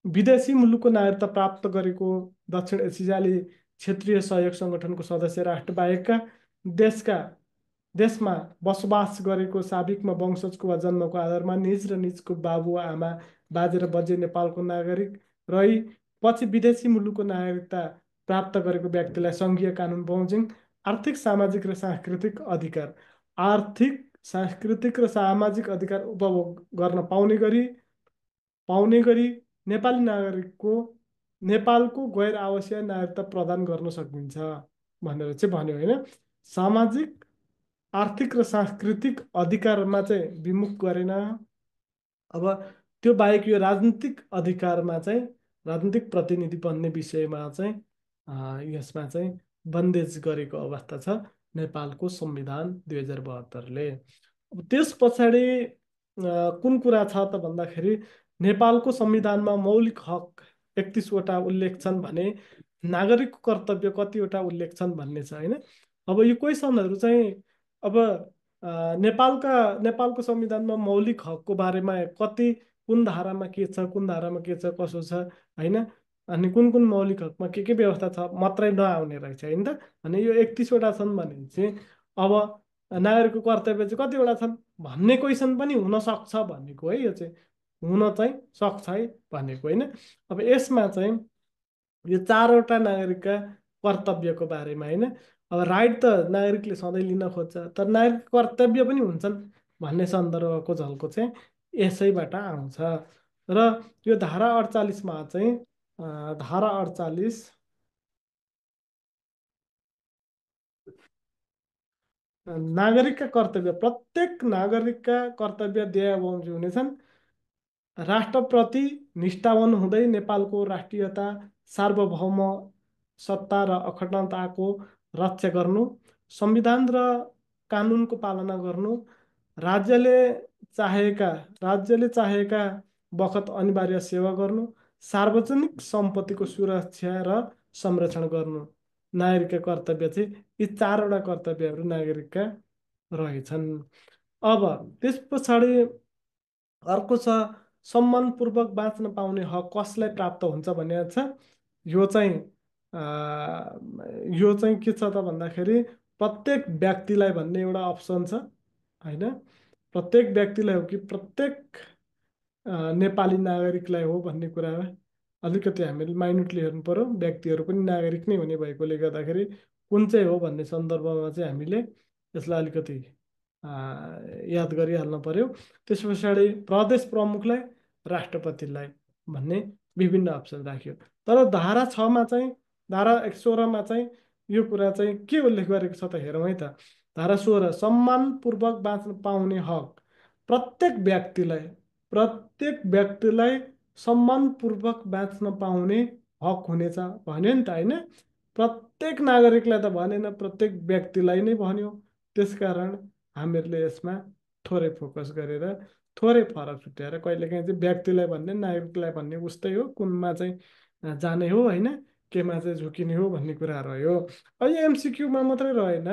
विदेशी मुलुकको नागरिकता प्राप्त गरेको दक्षिण एसियाली क्षेत्रीय सहयोग सङ्गठनको सदस्य राष्ट्र बाहेकका देशमा बसोबास गरेको साबिकमा वंशजको वा जन्मको आधारमा निज र निजको बाबु आमा बाजे र बजे नेपालको नागरिक रही पछि विदेशी मुलुकको नागरिकता प्राप्त गरेको व्यक्तिलाई सङ्घीय कानुन बमोजिम आर्थिक, सामाजिक र सांस्कृतिक अधिकार, आर्थिक, सांस्कृतिक र सामाजिक अधिकार उपभोग गर्न पाउने गरी नेपाली नागरिकको नेपालको गैर आवासीय नागरिकता प्रदान गर्न सकिन्छ भनेर चाहिँ भन्यो होइन। सामाजिक, आर्थिक र सांस्कृतिक अधिकारमा चाहिँ विमुख गरेन। अब त्यो बाहेक यो राजनीतिक अधिकारमा चाहिँ राजनीतिक प्रतिनिधि बन्ने विषयमा चाहिँ यसमा चाहिँ बन्देज गरेको अवस्था छ नेपालको संविधान 2072ले। अब त्यस पछाडि कुन कुरा छ त भन्दाखेरि नेपालको संविधानमा मौलिक हक 31वटा उल्लेख छन् भने नागरिकको कर्तव्य कतिवटा उल्लेख छन् भन्ने छ होइन। अब यो क्वेसनहरू चाहिँ अब नेपालको संविधानमा मौलिक हकको बारेमा कति, कुन धारामा के छ, कुन धारामा के छ, कसो छ होइन, अनि कुन कुन मौलिक हकमा के व्यवस्था छ मात्रै नआउने रहेछ होइन त। अनि यो 31वटा छन् भने चाहिँ अब नागरिकको कर्तव्य चाहिँ कतिवटा छन् भन्ने क्वेसन पनि हुन सक्छ भनेको है। यो चाहिँ हुन चाहिँ सक्छ है भनेको होइन। अब यसमा चाहिँ यो 4वटा नागरिकका कर्तव्यको बारेमा होइन। अब राइट त नागरिकले सधैँ लिन खोज्छ, तर नागरिक कर्तव्य पनि हुन्छन् भन्ने सन्दर्भको झल्को चाहिँ यसैबाट आउँछ। र यो धारा 48मा चाहिँ धारा 48 नागरिकका कर्तव्य, प्रत्येक नागरिकका कर्तव्य देय बमोजिम हुनेछन्। राष्ट्रप्रति निष्ठावान हुँदै नेपालको राष्ट्रियता, सार्वभौम सत्ता र अखण्डताको रक्षा गर्नु, संविधान र कानुनको पालना गर्नु, राज्यले चाहेका बखत अनिवार्य सेवा गर्नु, सार्वजनिक सम्पत्तिको सुरक्षा र संरक्षण गर्नु नागरिकका कर्तव्य चाहिँ यी 4वटा कर्तव्यहरू नागरिकका रहेछन्। अब त्यस पछाडि अर्को छ सम्मानपूर्वक बाँच्न पाउने हक कसलाई प्राप्त हुन्छ भन्ने छ। यो चाहिँ के छ त भन्दाखेरि प्रत्येक व्यक्तिलाई भन्ने एउटा अप्सन छ होइन। प्रत्येक व्यक्तिलाई हो कि प्रत्येक नेपाली नागरिकलाई हो भन्ने कुरामा अलिकति हामीले माइन्युटली हेर्नु पर्यो। व्यक्तिहरू पनि नागरिक नै हुने भएकोले गर्दाखेरि कुन चाहिँ हो भन्ने सन्दर्भमा चाहिँ हामीले यसलाई अलिकति याद गरिहाल्नु पर्यो। त्यस पछाडि प्रदेश प्रमुखलाई, राष्ट्रपतिलाई भन्ने विभिन्न अप्सन राख्यो। तर धारा 6मा चाहिँ, धारा 16मा चाहिँ यो कुरा चाहिँ के उल्लेख गरेको छ त हेरौँ है त। धारा 16 सम्मानपूर्वक बाँच्न पाउने हक प्रत्येक व्यक्तिलाई सम्मानपूर्वक बाँच्न पाउने हक हुनेछ भन्यो नि त होइन। प्रत्येक नागरिकलाई त भनेन, प्रत्येक व्यक्तिलाई नै भन्यो। त्यसकारण हामीहरूले यसमा थोरै फोकस गरेर थोरै फरक छुट्याएर कहिलेकाहीँ चाहिँ व्यक्तिलाई भन्ने नागरिकलाई भन्ने उस्तै हो, कुनमा चाहिँ जाने हो होइन, केमा चाहिँ झुकिने हो भन्ने कुरा रह्यो। अब यो एमसिक्यूमा मात्रै रहेन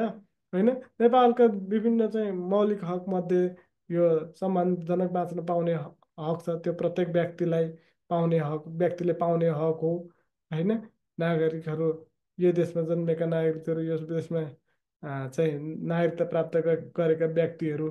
होइन, नेपालका विभिन्न चाहिँ मौलिक हक मध्ये यो सम्मानजनक बाँच्न पाउने हक छ, त्यो प्रत्येक व्यक्तिलाई पाउने हक, व्यक्तिले पाउने हक हो होइन। नागरिकहरू, यो देशमा जन्मेका नागरिकहरू, यस देशमा चाहिँ नागरिकता प्राप्त गरेका व्यक्तिहरू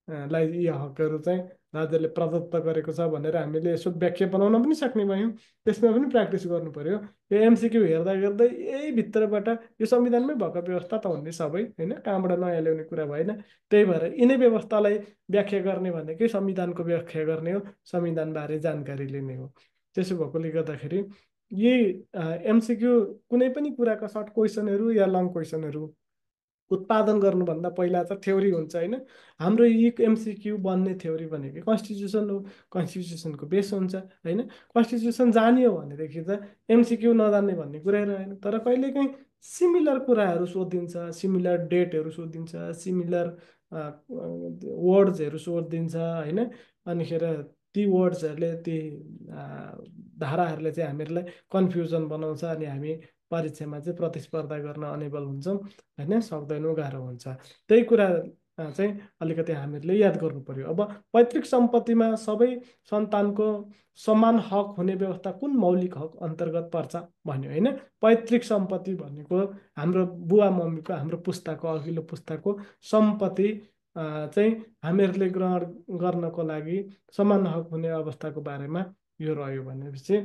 लाई यी हकहरू चाहिँ राज्यले प्रदत्त गरेको छ भनेर हामीले यसो व्याख्या बनाउन पनि सक्ने भयौँ। त्यसमा पनि प्र्याक्टिस गर्नु पर्यो। यो एमसिक्यू हेर्दा हेर्दै यही भित्रबाट यो संविधानमै भएको व्यवस्था त हुने सबै होइन, कहाँबाट नयाँ ल्याउने कुरा भएन। त्यही भएर यिनै व्यवस्थालाई व्याख्या गर्ने भनेकै संविधानको व्याख्या गर्ने हो, संविधानबारे जानकारी लिने हो। त्यसो भएकोले गर्दाखेरि यी एमसिक्यू कुनै पनि कुराका सर्ट क्वेसनहरू या लङ क्वेसनहरू उत्पादन गर्नुभन्दा पहिला चाहिँ थ्योरी हुन्छ होइन। हाम्रो यी एमसिक्यू बन्ने थ्योरी भनेको कन्स्टिट्युसन हो, कन्स्टिट्युसनको बेस हुन्छ होइन। कन्स्टिट्युसन जानियो भनेदेखि त एमसिक्यू नजान्ने भन्ने कुरै रहेन। तर कहिलेकाहीँ सिमिलर कुराहरू सोधिन्छ, सिमिलर डेटहरू सोधिन्छ, सिमिलर वर्ड्सहरू सोधिदिन्छ होइन। अनिखेर ती वर्ड्सहरूले, ती धाराहरूले चाहिँ हामीहरूलाई कन्फ्युजन बनाउँछ अनि हामी परीक्षामा चाहिँ प्रतिस्पर्धा गर्न अनेबल हुन्छौँ होइन, सक्दैनौँ, गाह्रो हुन्छ। त्यही कुरा चाहिँ अलिकति हामीहरूले याद गर्नु पर्यो। अब पैतृक सम्पत्तिमा सबै सन्तानको समान हक हुने व्यवस्था कुन मौलिक हक अन्तर्गत पर्छ भन्यो होइन। पैतृक सम्पत्ति भनेको हाम्रो बुवा मम्मीको, हाम्रो पुस्ताको, अघिल्लो पुस्ताको सम्पत्ति चाहिँ हामीहरूले ग्रहण गर्नको लागि समान हक हुने अवस्थाको बारेमा यो रह्यो भनेपछि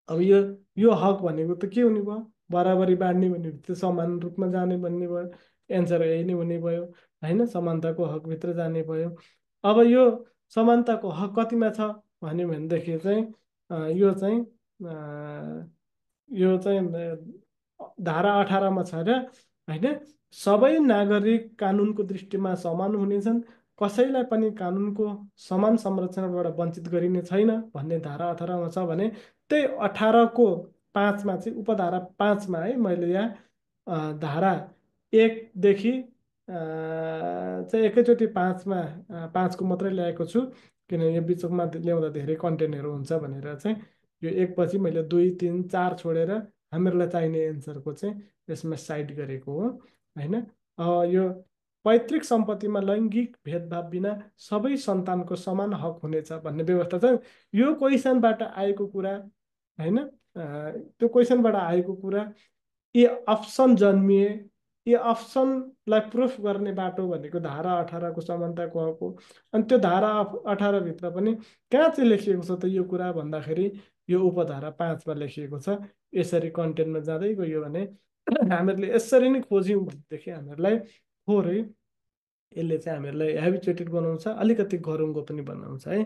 अब यो हक भनेको त के हुने भयो, बराबरी बाँड्ने भनेको त समान रूपमा जाने भन्ने भयो। एन्सर यही नै हुने भयो होइन, समानताको हकभित्र जाने भयो। अब यो समानताको हक कतिमा छ भन्यो भनेदेखि चाहिँ यो चाहिँ धारा 18मा छ र होइन। सबै नागरिक कानुनको दृष्टिमा समान हुनेछन्, कसैलाई पनि कानुनको समान संरक्षणबाट वञ्चित गरिने छैन भन्ने धारा 18मा छ भने त्यही 18को 5मा चाहिँ उपधारा 5मा है, मैले यहाँ धारा 1देखि चाहिँ एकैचोटि 5मा 5को मात्रै ल्याएको छु, किनभने यो बिचमा ल्याउँदा धेरै कन्टेन्टहरू हुन्छ भनेर चाहिँ यो एकपछि मैले 2, 3, 4 छोडेर हामीहरूलाई चाहिने एन्सरको चाहिँ यसमा साइड गरेको हो होइन। यो पैतृक सम्पत्तिमा लैङ्गिक भेदभाव बिना सबै सन्तानको समान हक हुनेछ भन्ने व्यवस्था छ। यो क्वेसनबाट आएको कुरा होइन, त्यो क्वेसनबाट आएको कुरा, ये अप्सन जन्मिए, यो अप्सनलाई प्रुफ गर्ने बाटो भनेको धारा 18को समानताको हक हो। अनि त्यो धारा 18भित्र पनि कहाँ चाहिँ लेखिएको छ त यो कुरा भन्दाखेरि यो उपधारा 5मा लेखिएको छ। यसरी कन्टेन्टमा जाँदै गयो भने हामीहरूले यसरी नै खोज्यौँ भनेदेखि हामीहरूलाई थोरै यसले चाहिँ हामीहरूलाई हेबिचुएटेड बनाउँछ, अलिकति गरुङ्गो पनि बनाउँछ है।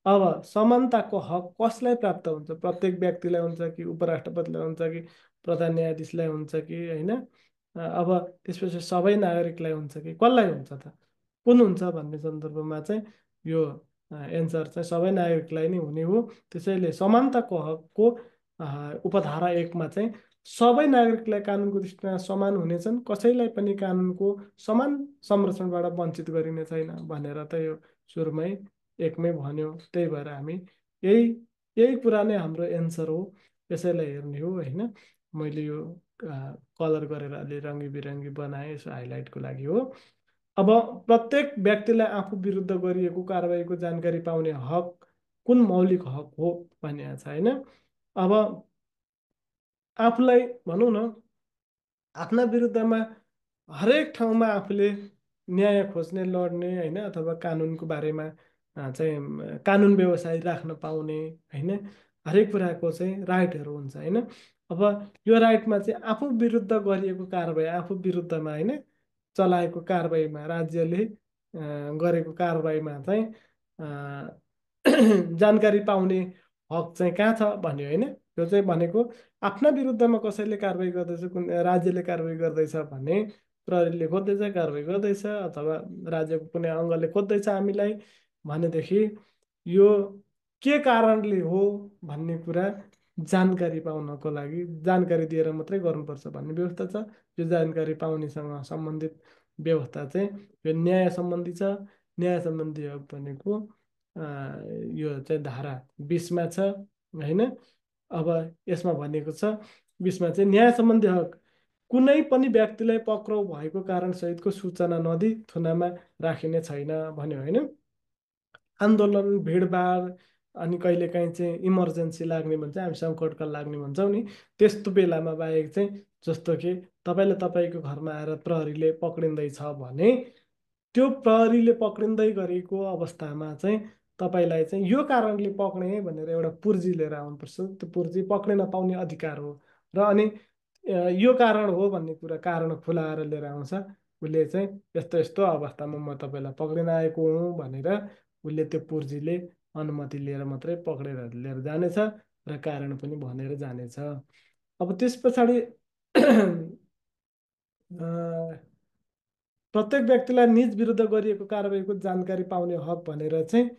अब समानताको हक कसलाई प्राप्त हुन्छ, प्रत्येक व्यक्तिलाई हुन्छ कि उपराष्ट्रपतिलाई हुन्छ कि प्रधान न्यायाधीशलाई हुन्छ कि होइन। अब त्यसपछि सबै नागरिकलाई हुन्छ कि कसलाई हुन्छ त, कुन हुन्छ भन्ने सन्दर्भमा चाहिँ यो एन्सर चाहिँ सबै नागरिकलाई नै हुने हो। त्यसैले समानताको हकको उपधारा 1मा चाहिँ सबै नागरिकलाई कानुनको दृष्टिमा समान हुनेछन्, कसैलाई पनि कानुनको समान संरक्षणबाट वञ्चित गरिने छैन भनेर त यो सुरुमै 1मै भन्यो। त्यही भएर हामी यही कुरा नै हाम्रो एन्सर हो, यसैलाई हेर्ने हो होइन। मैले यो कलर गरेर अलि रङ्गी बिरङ्गी बनाएँ, यसो हाइलाइटको लागि हो। अब प्रत्येक व्यक्तिलाई आफू विरुद्ध गरिएको कारबाहीको जानकारी पाउने हक कुन मौलिक हक हो भनिएको छ होइन। अब आफूलाई भनौँ न, आफ्ना विरुद्धमा हरेक ठाउँमा आफूले न्याय खोज्ने, लड्ने होइन, अथवा कानुनको बारेमा चाहिँ कानुन व्यवसाय राख्न पाउने होइन, हरेक कुराको चाहिँ राइटहरू हुन्छ होइन। अब यो राइटमा चाहिँ आफू विरुद्ध गरिएको कारबाही, आफू विरुद्धमा होइन चलाएको कारबाहीमा, राज्यले गरेको कारबाहीमा चाहिँ जानकारी पाउने हक चाहिँ कहाँ छ भन्यो होइन। यो चाहिँ भनेको आफ्ना विरुद्धमा कसैले कारबाही गर्दैछ, कुन राज्यले कारबाही गर्दैछ भने प्रहरीले खोज्दैछ, कारवाही गर्दैछ, अथवा राज्यको कुनै अङ्गले खोज्दैछ हामीलाई भनेदेखि यो के कारणले हो भन्ने कुरा जानकारी पाउनको लागि जानकारी दिएर मात्रै गर्नुपर्छ भन्ने व्यवस्था छ। यो जानकारी पाउनेसँग सम्बन्धित व्यवस्था चाहिँ यो न्याय सम्बन्धी छ। न्याय सम्बन्धी हक भनेको यो चाहिँ धारा 20मा छ होइन। अब यसमा भनेको छ 20मा चाहिँ न्याय सम्बन्धी हक कुनै पनि व्यक्तिलाई पक्राउ भएको कारण सहितको सूचना नदिई थुनामा राखिने छैन भन्यो होइन। आन्दोलन भिडभाड अनि कहिलेकाहीँ चाहिँ इमर्जेन्सी लाग्ने भन्छ, हामी सङ्कटकाल लाग्ने भन्छौँ नि, त्यस्तो बेलामा बाहेक चाहिँ जस्तो कि तपाईँले घरमा आएर प्रहरीले पक्रिँदैछ भने त्यो प्रहरीले पक्रिँदै गरेको अवस्थामा चाहिँ तपाईँलाई चाहिँ यो कारणले पक्रेँ भनेर एउटा पुर्जी लिएर आउनुपर्छ। त्यो पुर्जी पक्रिन पाउने अधिकार हो। र अनि यो कारण हो भन्ने कुरा कारण खुलाएर लिएर आउँछ। उसले चाहिँ यस्तो यस्तो अवस्थामा म तपाईँलाई पक्रिन आएको हुँ भनेर उसले त्यो पुर्जीले अनुमति लिएर मात्रै पक्रेर लिएर जानेछ र कारण पनि भनेर जानेछ। अब त्यस पछाडि प्रत्येक व्यक्तिलाई निज विरुद्ध गरिएको कारबाहीको जानकारी पाउने हक भनेर चाहिँ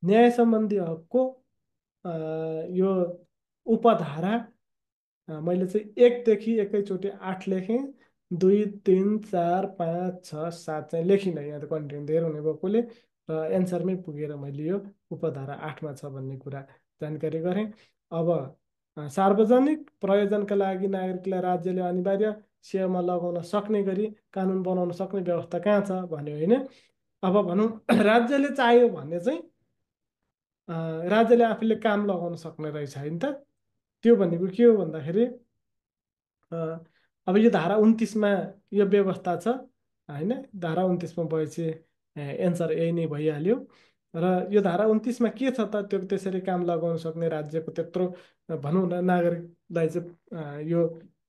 न्याय सम्बन्धी हकको यो उपधारा मैले चाहिँ 1 देखि एकैचोटि 8 लेखेँ। 2, 3, 4, 5, 6, 7 चाहिँ लेखिनँ। यहाँ त कन्टेन्ट धेरै हुने भएकोले र एन्सरमै पुगेर मैले यो उपधारा 8मा छ भन्ने कुरा जानकारी गरेँ। अब सार्वजनिक प्रयोजनका लागि नागरिकलाई राज्यले अनिवार्य सेवामा लगाउन सक्ने गरी कानुन बनाउन सक्ने व्यवस्था कहाँ छ भन्यो होइन। अब भनौँ राज्यले चाह्यो भने चाहिँ राज्यले आफूले काम लगाउन सक्ने रहेछ होइन त। त्यो भनेको के हो भन्दाखेरि अब यो धारा 29मा यो व्यवस्था छ होइन। धारा 29मा भएपछि एन्सर यही नै भइहाल्यो। र यो धारा 29मा के छ त, त्यो त्यसरी काम लगाउन सक्ने राज्यको त्यत्रो भनौँ न नागरिकलाई चाहिँ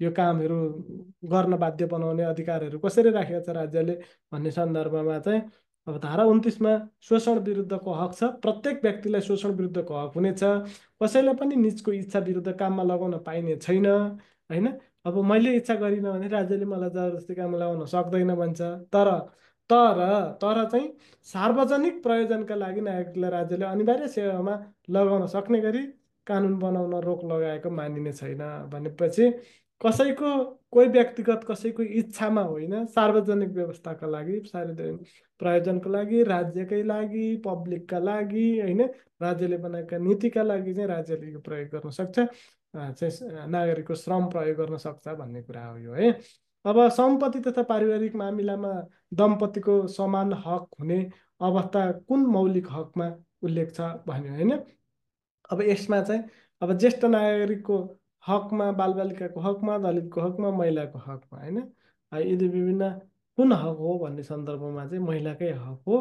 यो कामहरू गर्न बाध्य बनाउने अधिकारहरू कसरी राखेको छ राज्यले भन्ने सन्दर्भमा चाहिँ अब धारा 29मा शोषण विरुद्धको हक छ। प्रत्येक व्यक्तिलाई शोषण विरुद्धको हक हुनेछ। कसैलाई पनि निजको इच्छा विरुद्ध काममा लगाउन पाइने छैन होइन। अब मैले इच्छा गरिनँ भने राज्यले मलाई जबरजस्ती काम लगाउन सक्दैन भन्छ। तर तर तर चाहिँ सार्वजनिक प्रयोजनका लागि नागरिकलाई राज्यले अनिवार्य सेवामा लगाउन सक्ने गरी कानुन बनाउन रोक लगाएको मानिने छैन भनेपछि कसैको कोही व्यक्तिगत कसैको इच्छामा होइन, सार्वजनिक व्यवस्थाका लागि सार्वजनिक प्रयोजनको लागि राज्यकै लागि पब्लिकका लागि होइन, राज्यले बनाएका नीतिका लागि चाहिँ राज्यले यो प्रयोग गर्न सक्छ, चाहिँ नागरिकको श्रम प्रयोग गर्न सक्छ भन्ने कुरा हो यो है। अब सम्पत्ति तथा पारिवारिक मामिलामा दम्पतिको समान हक हुने अवस्था कुन मौलिक हकमा उल्लेख छ भन्यो होइन। अब यसमा चाहिँ अब ज्येष्ठ नागरिकको हकमा, बालबालिकाको हकमा, दलितको हकमा, महिलाको हकमा होइन, यदि विभिन्न कुन हक हो भन्ने सन्दर्भमा चाहिँ महिलाकै हक हो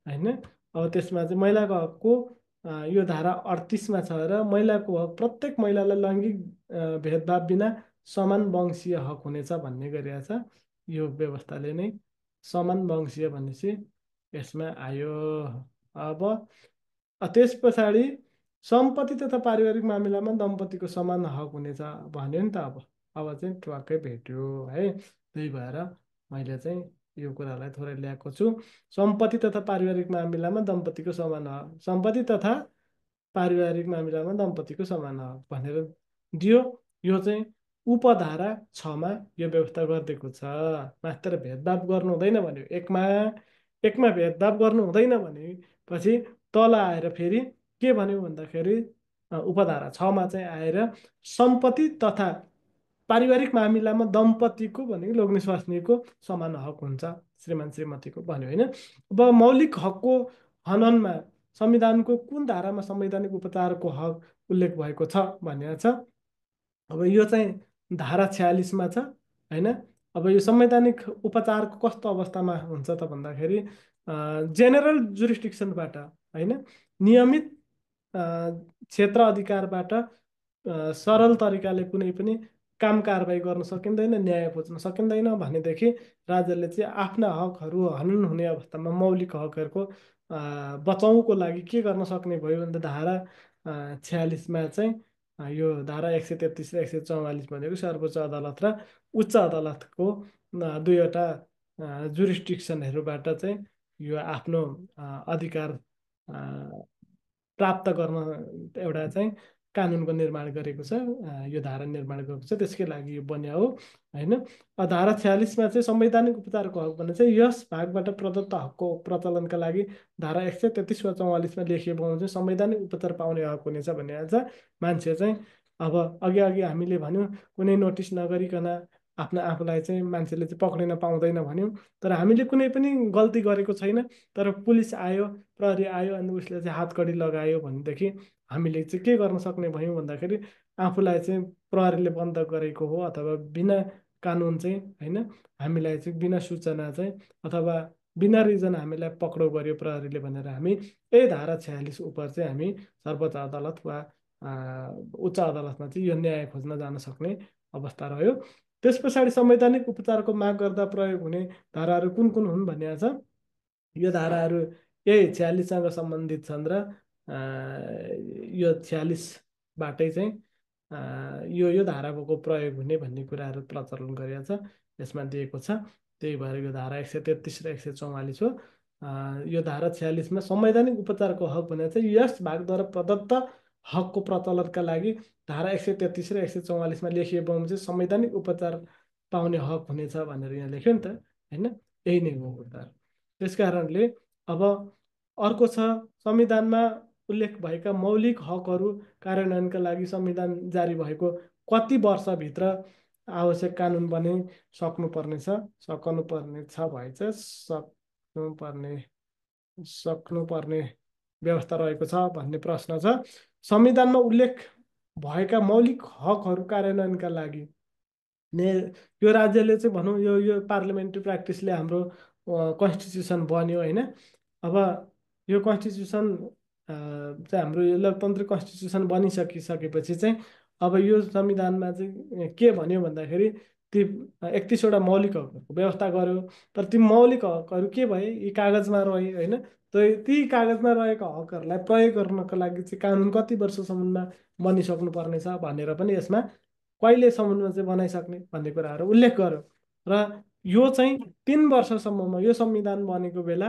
होइन। अब त्यसमा चाहिँ महिलाको हकको यो धारा 38मा छ र महिलाको हक प्रत्येक महिलालाई लैङ्गिक भेदभाव बिना समान वंशीय हक हुनेछ भन्ने गरिएको छ यो व्यवस्थाले नै। समान वंशीय भनेपछि यसमा आयो। अब त्यस पछाडि सम्पत्ति तथा पारिवारिक मामिलामा दम्पतिको समान हक हुनेछ भन्यो नि त। अब चाहिँ ट्वाक्कै भेट्यो है। त्यही भएर मैले चाहिँ यो कुरालाई थोरै ल्याएको छु। सम्पत्ति तथा पारिवारिक मामिलामा दम्पतिको समान हक, सम्पत्ति तथा पारिवारिक मामिलामा दम्पतिको समान हक भनेर दियो। यो चाहिँ उपधारा 6मा यो व्यवस्था गरिदिएको छ। मात्र भेदभाव गर्नु हुँदैन भन्यो एकमा भेदभाव गर्नु हुँदैन भनेपछि तल आएर फेरि के भन्यो भन्दाखेरि उपधारा 6मा चाहिँ आएर सम्पत्ति तथा पारिवारिक मामिलामा दम्पतिको भनेको लोग्ने स्वास्नीको समान हक हुन्छ श्रीमान श्रीमतीको भन्यो होइन। अब मौलिक हकको हननमा संविधानको कुन धारामा संवैधानिक उपचारको हक उल्लेख भएको छ भनेको छ। अब यो चाहिँ धारा 46मा छ होइन। अब यो संवैधानिक उपचारको कस्तो अवस्थामा हुन्छ त भन्दाखेरि जेनरल जुरिस्डिक्सनबाट होइन, नियमित क्षेत्र अधिकारबाट सरल तरिकाले कुनै पनि काम कारबाही गर्न सकिँदैन, न्याय खोज्न सकिँदैन भनेदेखि राज्यले चाहिँ आफ्ना हकहरू हनन हुने अवस्थामा मौलिक हकहरूको बचाउको लागि के गर्न सक्ने भयो भने धारा 46मा चाहिँ यो धारा 133 र 144 भनेको सर्वोच्च अदालत र उच्च अदालतको दुईवटा जुरिस्डिक्सनहरूबाट चाहिँ यो आफ्नो अधिकार प्राप्त गर्न एउटा चाहिँ कानुनको निर्माण गरेको छ, यो धारा निर्माण गरेको छ, त्यसकै लागि यो बन्यो हो होइन। धारा 46मा चाहिँ संवैधानिक उपचारको हक भन्ने चाहिँ यस भागबाट प्रदत्त हकको प्रचलनका लागि धारा 133 वा 44मा लेखिएको चाहिँ संवैधानिक उपचार पाउने हक हुनेछ भन्ने छ। मान्छे चाहिँ अब अघि अघि हामीले भन्यौँ कुनै नोटिस नगरिकन आफ्नो आफूलाई चाहिँ मान्छेले चाहिँ पक्रिन पाउँदैन भन्यौँ, तर हामीले कुनै पनि गल्ती गरेको छैन, तर पुलिस आयो, प्रहरी आयो अनि उसले चाहिँ हातकडी लगायो भनेदेखि हामीले चाहिँ के गर्न सक्ने भयौँ भन्दाखेरि आफूलाई चाहिँ प्रहरीले बन्द गरेको हो अथवा बिना कानुन चाहिँ होइन हामीलाई चाहिँ बिना सूचना चाहिँ अथवा बिना रिजन हामीलाई पक्राउ गर्यो प्रहरीले भनेर हामी यही धारा 46 उप चाहिँ हामी सर्वोच्च अदालत वा उच्च अदालतमा चाहिँ यो न्याय खोज्न जान सक्ने अवस्था रह्यो। त्यस पछाडि संवैधानिक उपचारको माग गर्दा प्रयोग हुने धाराहरू कुन कुन हुन् भन्ने छ। यो धाराहरू यही 46सँग सम्बन्धित छन् र यो 46बाटै चाहिँ यो यो धाराको प्रयोग हुने भन्ने कुराहरू प्रचलन गरिएको छ, यसमा दिएको छ। त्यही भएर यो धारा 133 र 144 हो। यो धारा 46मा संवैधानिक उपचारको हक भनेर चाहिँ यस भागद्वारा प्रदत्त हकको प्रचलनका लागि धारा 133 र 144मा लेखिएको चाहिँ संवैधानिक उपचार पाउने हक हुनेछ भनेर यहाँ लेख्यो नि त होइन, यही नै हो उद्धार। त्यस कारणले अब अर्को छ संविधानमा उल्लेख भएका मौलिक हकहरू कार्यान्वयनका लागि संविधान जारी भएको कति वर्षभित्र आवश्यक कानुन बने सक्नुपर्नेछ भए चाहिँ सक्नुपर्ने व्यवस्था रहेको छ भन्ने प्रश्न छ। संविधानमा उल्लेख भएका मौलिक हकहरू कार्यान्वयनका लागि ने यो राज्यले चाहिँ भनौँ यो पार्लियामेन्ट्री प्र्याक्टिसले हाम्रो कन्स्टिट्युसन बन्यो होइन। अब यो कन्स्टिट्युसन चाहिँ हाम्रो यो लोकतान्त्रिक कन्स्टिट्युसन बनिसकिसकेपछि चाहिँ अब यो संविधानमा चाहिँ के भन्यो भन्दाखेरि ती 31वटा मौलिक हकहरूको व्यवस्था गर्यो, तर ती मौलिक हकहरू के भए यी कागजमा रहे होइन। ती कागजमा रहेका हकहरूलाई प्रयोग गर्नको लागि चाहिँ कानुन कति वर्षसम्ममा बनिसक्नु पर्नेछ भनेर पनि यसमा कहिलेसम्ममा चाहिँ बनाइसक्ने भन्ने कुराहरू उल्लेख गर्यो र यो चाहिँ 3 वर्षसम्ममा यो संविधान बनेको बेला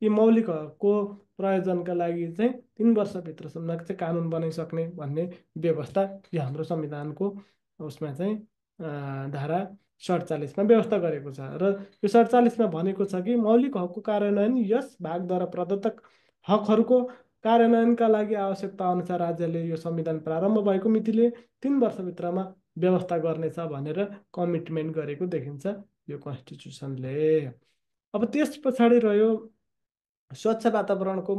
यी मौलिक हकको प्रयोजनका लागि चाहिँ 3 वर्षभित्रसम्म चाहिँ कानुन बनाइसक्ने भन्ने व्यवस्था यो हाम्रो संविधानको उसमा चाहिँ धारा 47मा व्यवस्था गरेको छ। र यो 47मा भनेको छ कि मौलिक हकको कार्यान्वयन यस भागद्वारा प्रदत्त हकहरूको कार्यान्वयनका लागि आवश्यकता अनुसार राज्यले यो संविधान प्रारम्भ भएको मितिले 3 वर्षभित्रमा व्यवस्था गर्नेछ भनेर कमिटमेन्ट गरेको देखिन्छ यो कन्स्टिट्युसनले। अब त्यस पछाडि रह्यो स्वच्छ वातावरणको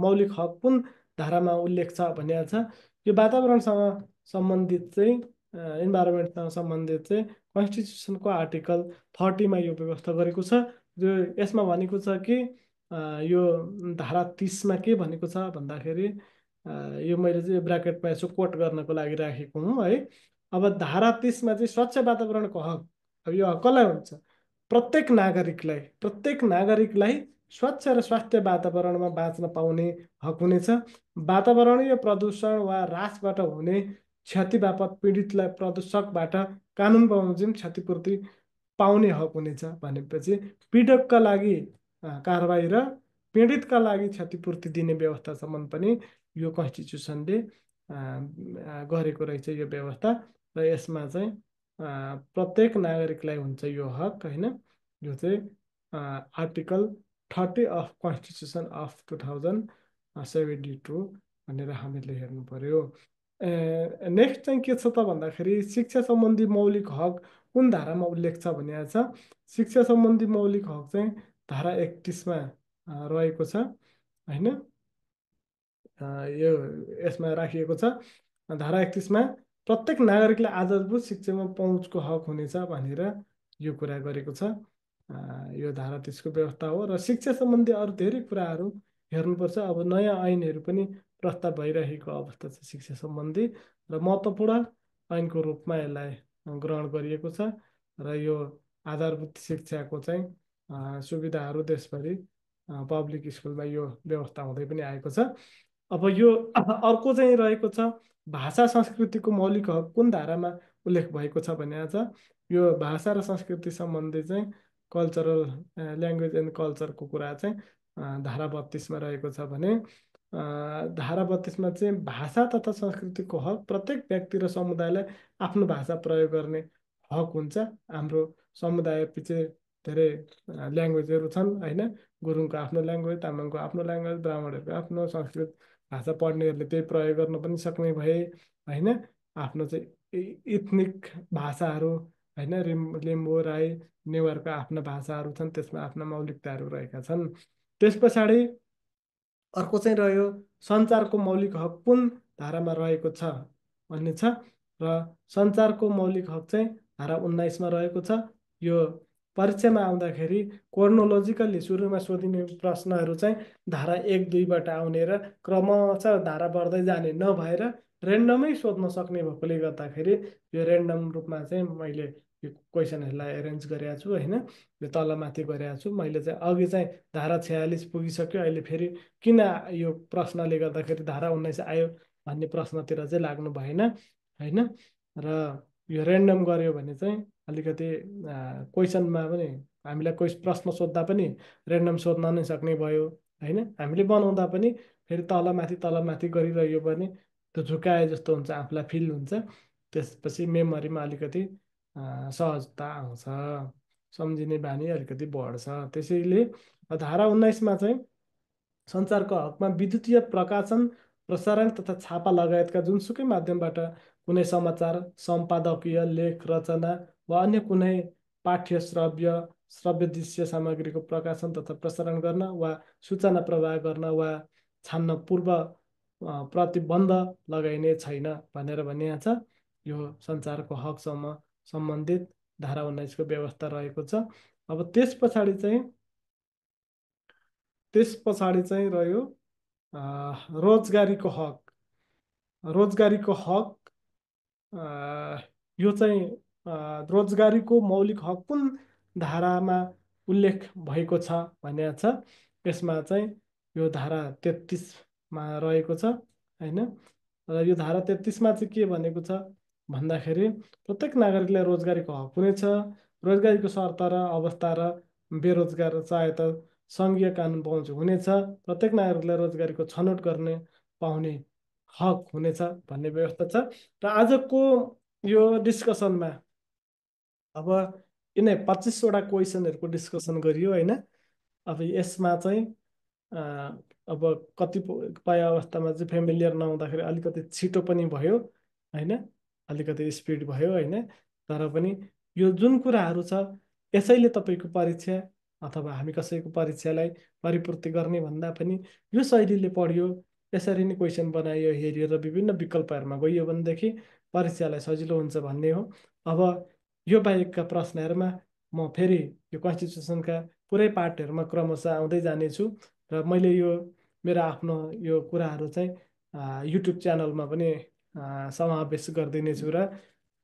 मौलिक हक कुन धारामा उल्लेख छ भन्ने छ। यो वातावरणसँग सम्बन्धित चाहिँ इन्भाइरोमेन्टसँग सम्बन्धित चाहिँ कन्स्टिट्युसनको आर्टिकल 30मा यो व्यवस्था गरेको छ। जो यसमा भनेको छ कि यो धारा 30मा के भनेको छ भन्दाखेरि यो मैले चाहिँ ब्राकेटमा यसो कोट गर्नको लागि राखेको हुँ है। अब धारा 30मा चाहिँ स्वच्छ वातावरणको हक, अब यो हक कसलाई हुन्छ? प्रत्येक नागरिकलाई स्वच्छ र स्वास्थ्य वातावरणमा बाँच्न पाउने हक हुनेछ। वातावरणीय प्रदूषण वा ह्रासबाट हुने क्षति बापत पीडितलाई प्रदूषकबाट कानुन बमोजिम क्षतिपूर्ति पाउने हक हुनेछ भनेपछि पीडकका लागि कारबाही र पीडितका लागि क्षतिपूर्ति दिने व्यवस्थासम्म पनि यो कन्स्टिट्युसनले गरेको रहेछ यो व्यवस्था। र यसमा चाहिँ प्रत्येक नागरिकलाई हुन्छ यो हक होइन। यो चाहिँ आर्टिकल 30 अफ कन्स्टिट्युसन अफ 2072 भनेर हामीले हेर्नु पर्यो। नेक्स्ट चाहिँ के छ त भन्दाखेरि शिक्षा सम्बन्धी मौलिक हक कुन धारामा उल्लेख छ भन्ने छ। शिक्षा सम्बन्धी मौलिक हक चाहिँ धारा 31मा रहेको छ होइन। यो यसमा राखिएको छ धारा 31मा प्रत्येक नागरिकलाई आधारभूत शिक्षामा पहुँचको हक हुनेछ भनेर यो कुरा गरेको छ। यो धारा 30को व्यवस्था हो। र शिक्षा सम्बन्धी अरू धेरै कुराहरू हेर्नुपर्छ। अब नयाँ ऐनहरू पनि प्रस्ताव भइरहेको अवस्था छ शिक्षा सम्बन्धी, र महत्त्वपूर्ण ऐनको रूपमा यसलाई ग्रहण गरिएको छ। र यो आधारभूत शिक्षाको चाहिँ सुविधाहरू देशभरि पब्लिक स्कुलमा यो व्यवस्था हुँदै पनि आएको छ। अब यो अर्को चाहिँ रहेको छ भाषा संस्कृतिको मौलिक हक कुन धारामा उल्लेख भएको छ भने छ। यो भाषा र संस्कृति सम्बन्धी चाहिँ कल्चरल ल्याङ्ग्वेज एन्ड कल्चरको कुरा चाहिँ धारा 32मा रहेको छ भने धारा 32मा चाहिँ भाषा तथा संस्कृतिको हक प्रत्येक व्यक्ति र समुदायलाई आफ्नो भाषा प्रयोग गर्ने हक हुन्छ। हाम्रो समुदाय पछि धेरै ल्याङ्ग्वेजहरू छन् होइन। गुरुङको आफ्नो ल्याङ्ग्वेज, तामाङको आफ्नो ल्याङ्ग्वेज, ब्राह्मणहरूको आफ्नो संस्कृत भाषा पढ्नेहरूले त्यही प्रयोग गर्न पनि सक्ने भए होइन। आफ्नो चाहिँ इथनिक भाषाहरू होइन, लिम्बू, राई, नेवारका आफ्ना भाषाहरू छन्, त्यसमा आफ्ना मौलिकताहरू रहेका छन्। त्यस पछाडि अर्को चाहिँ रह्यो सञ्चारको मौलिक हक कुन धारामा रहेको छ भन्ने छ र सञ्चारको मौलिक हक चाहिँ धारा 19मा रहेको छ। यो परीक्षामा आउँदाखेरि क्रोनोलोजिकल्ली सुरुमा सोधिने प्रश्नहरू चाहिँ धारा 1, 2बाट आउने र क्रमशः धारा बढ्दै जाने नभएर रेन्डमै सोध्न सक्ने भएकोले गर्दाखेरि यो रेन्डम रूपमा चाहिँ मैले यो क्वेसनहरूलाई एरेन्ज गरेको छु होइन। यो तलमाथि गरेको छु मैले चाहिँ। अघि चाहिँ धारा 46 पुगिसक्यो, अहिले फेरि किन यो प्रश्नले गर्दाखेरि धारा 19 आयो भन्ने प्रश्नतिर चाहिँ लाग्नु भएन होइन। र यो रेन्डम गऱ्यो भने चाहिँ अलिकति क्वेसनमा पनि हामीलाई कोही प्रश्न सोद्धा पनि रेन्डम सोध्न नै सक्ने भयो होइन। हामीले बनाउँदा पनि फेरि तलमाथि गरिरह्यो भने त्यो झुकाए जस्तो हुन्छ, आफूलाई फिल हुन्छ। त्यसपछि मेमोरीमा अलिकति सहजता आउँछ, सम्झिने बानी अलिकति बढ्छ। त्यसैले धारा 19मा चाहिँ सञ्चारको हकमा विद्युतीय प्रकाशन, प्रसारण तथा छापा लगायतका जुनसुकै माध्यमबाट कुनै समाचार, सम्पादकीय लेख, रचना वा अन्य कुनै पाठ्य श्रव्य दृश्य सामग्रीको प्रकाशन तथा प्रसारण गर्न वा सूचना प्रवाह गर्न वा छान्न पूर्व प्रतिबन्ध लगाइने छैन भनेर भनिएको छ। यो सञ्चारको हकसँग सम्बन्धित धारा 19को व्यवस्था रहेको छ। अब त्यस पछाडि चाहिँ रह्यो रोजगारीको हक। रोजगारीको हक यो चाहिँ रोजगारीको मौलिक हक कुन धारामा उल्लेख भएको छ भनेको छ। यसमा चाहिँ यो धारा 33मा रहेको छ होइन। र यो धारा 33मा चाहिँ के भनेको छ भन्दाखेरि प्रत्येक नागरिकलाई रोजगारीको हक हुनेछ। रोजगारीको शर्त र अवस्था र बेरोजगार सहायता सङ्घीय कानुन पहुँच हुनेछ। प्रत्येक नागरिकलाई रोजगारीको छनौट गर्ने पाउने हक हुनेछ भन्ने व्यवस्था छ। र आजको यो डिस्कसनमा अब यिनै 25वटा क्वेसनहरूको डिस्कसन गरियो होइन। अब यसमा चाहिँ अब कतिपय अवस्थामा चाहिँ फेमिलियर नहुँदाखेरि अलिकति छिटो पनि भयो होइन, अलिकति स्पिड भयो होइन। तर पनि यो जुन कुराहरू छ यसैले तपाईँको परीक्षा अथवा हामी कसैको परीक्षालाई परिपूर्ति गर्ने भन्दा पनि यो शैलीले पढ्यो, यसरी नै क्वेसन बनायो, हेऱ्यो र विभिन्न विकल्पहरूमा गइयो भनेदेखि परीक्षालाई सजिलो हुन्छ भन्ने हो। अब यो बाहेकका प्रश्नहरूमा म फेरि यो कन्स्टिट्युसनका पुरै पार्टहरूमा क्रमशः आउँदै जानेछु र मैले यो मेरो आफ्नो यो कुराहरू चाहिँ युट्युब च्यानलमा पनि समावेश गरिदिनेछु र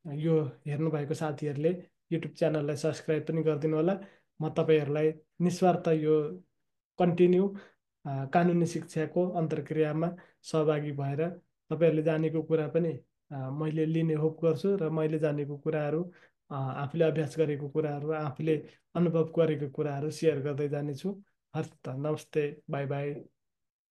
यो हेर्नुभएको साथीहरूले युट्युब च्यानललाई सब्सक्राइब पनि गरिदिनु होला। म तपाईँहरूलाई निस्वार्थ यो कन्टिन्यू कानुनी शिक्षाको अन्तर्क्रियामा सहभागी भएर तपाईँहरूले जानेको कुरा पनि मैले लिने होप गर्छु र मैले जानेको कुराहरू आफूले अभ्यास गरेको कुराहरू, आफूले अनुभव गरेको कुराहरू सेयर गर्दै जानेछु। हस् त, नमस्ते, बाई बाई।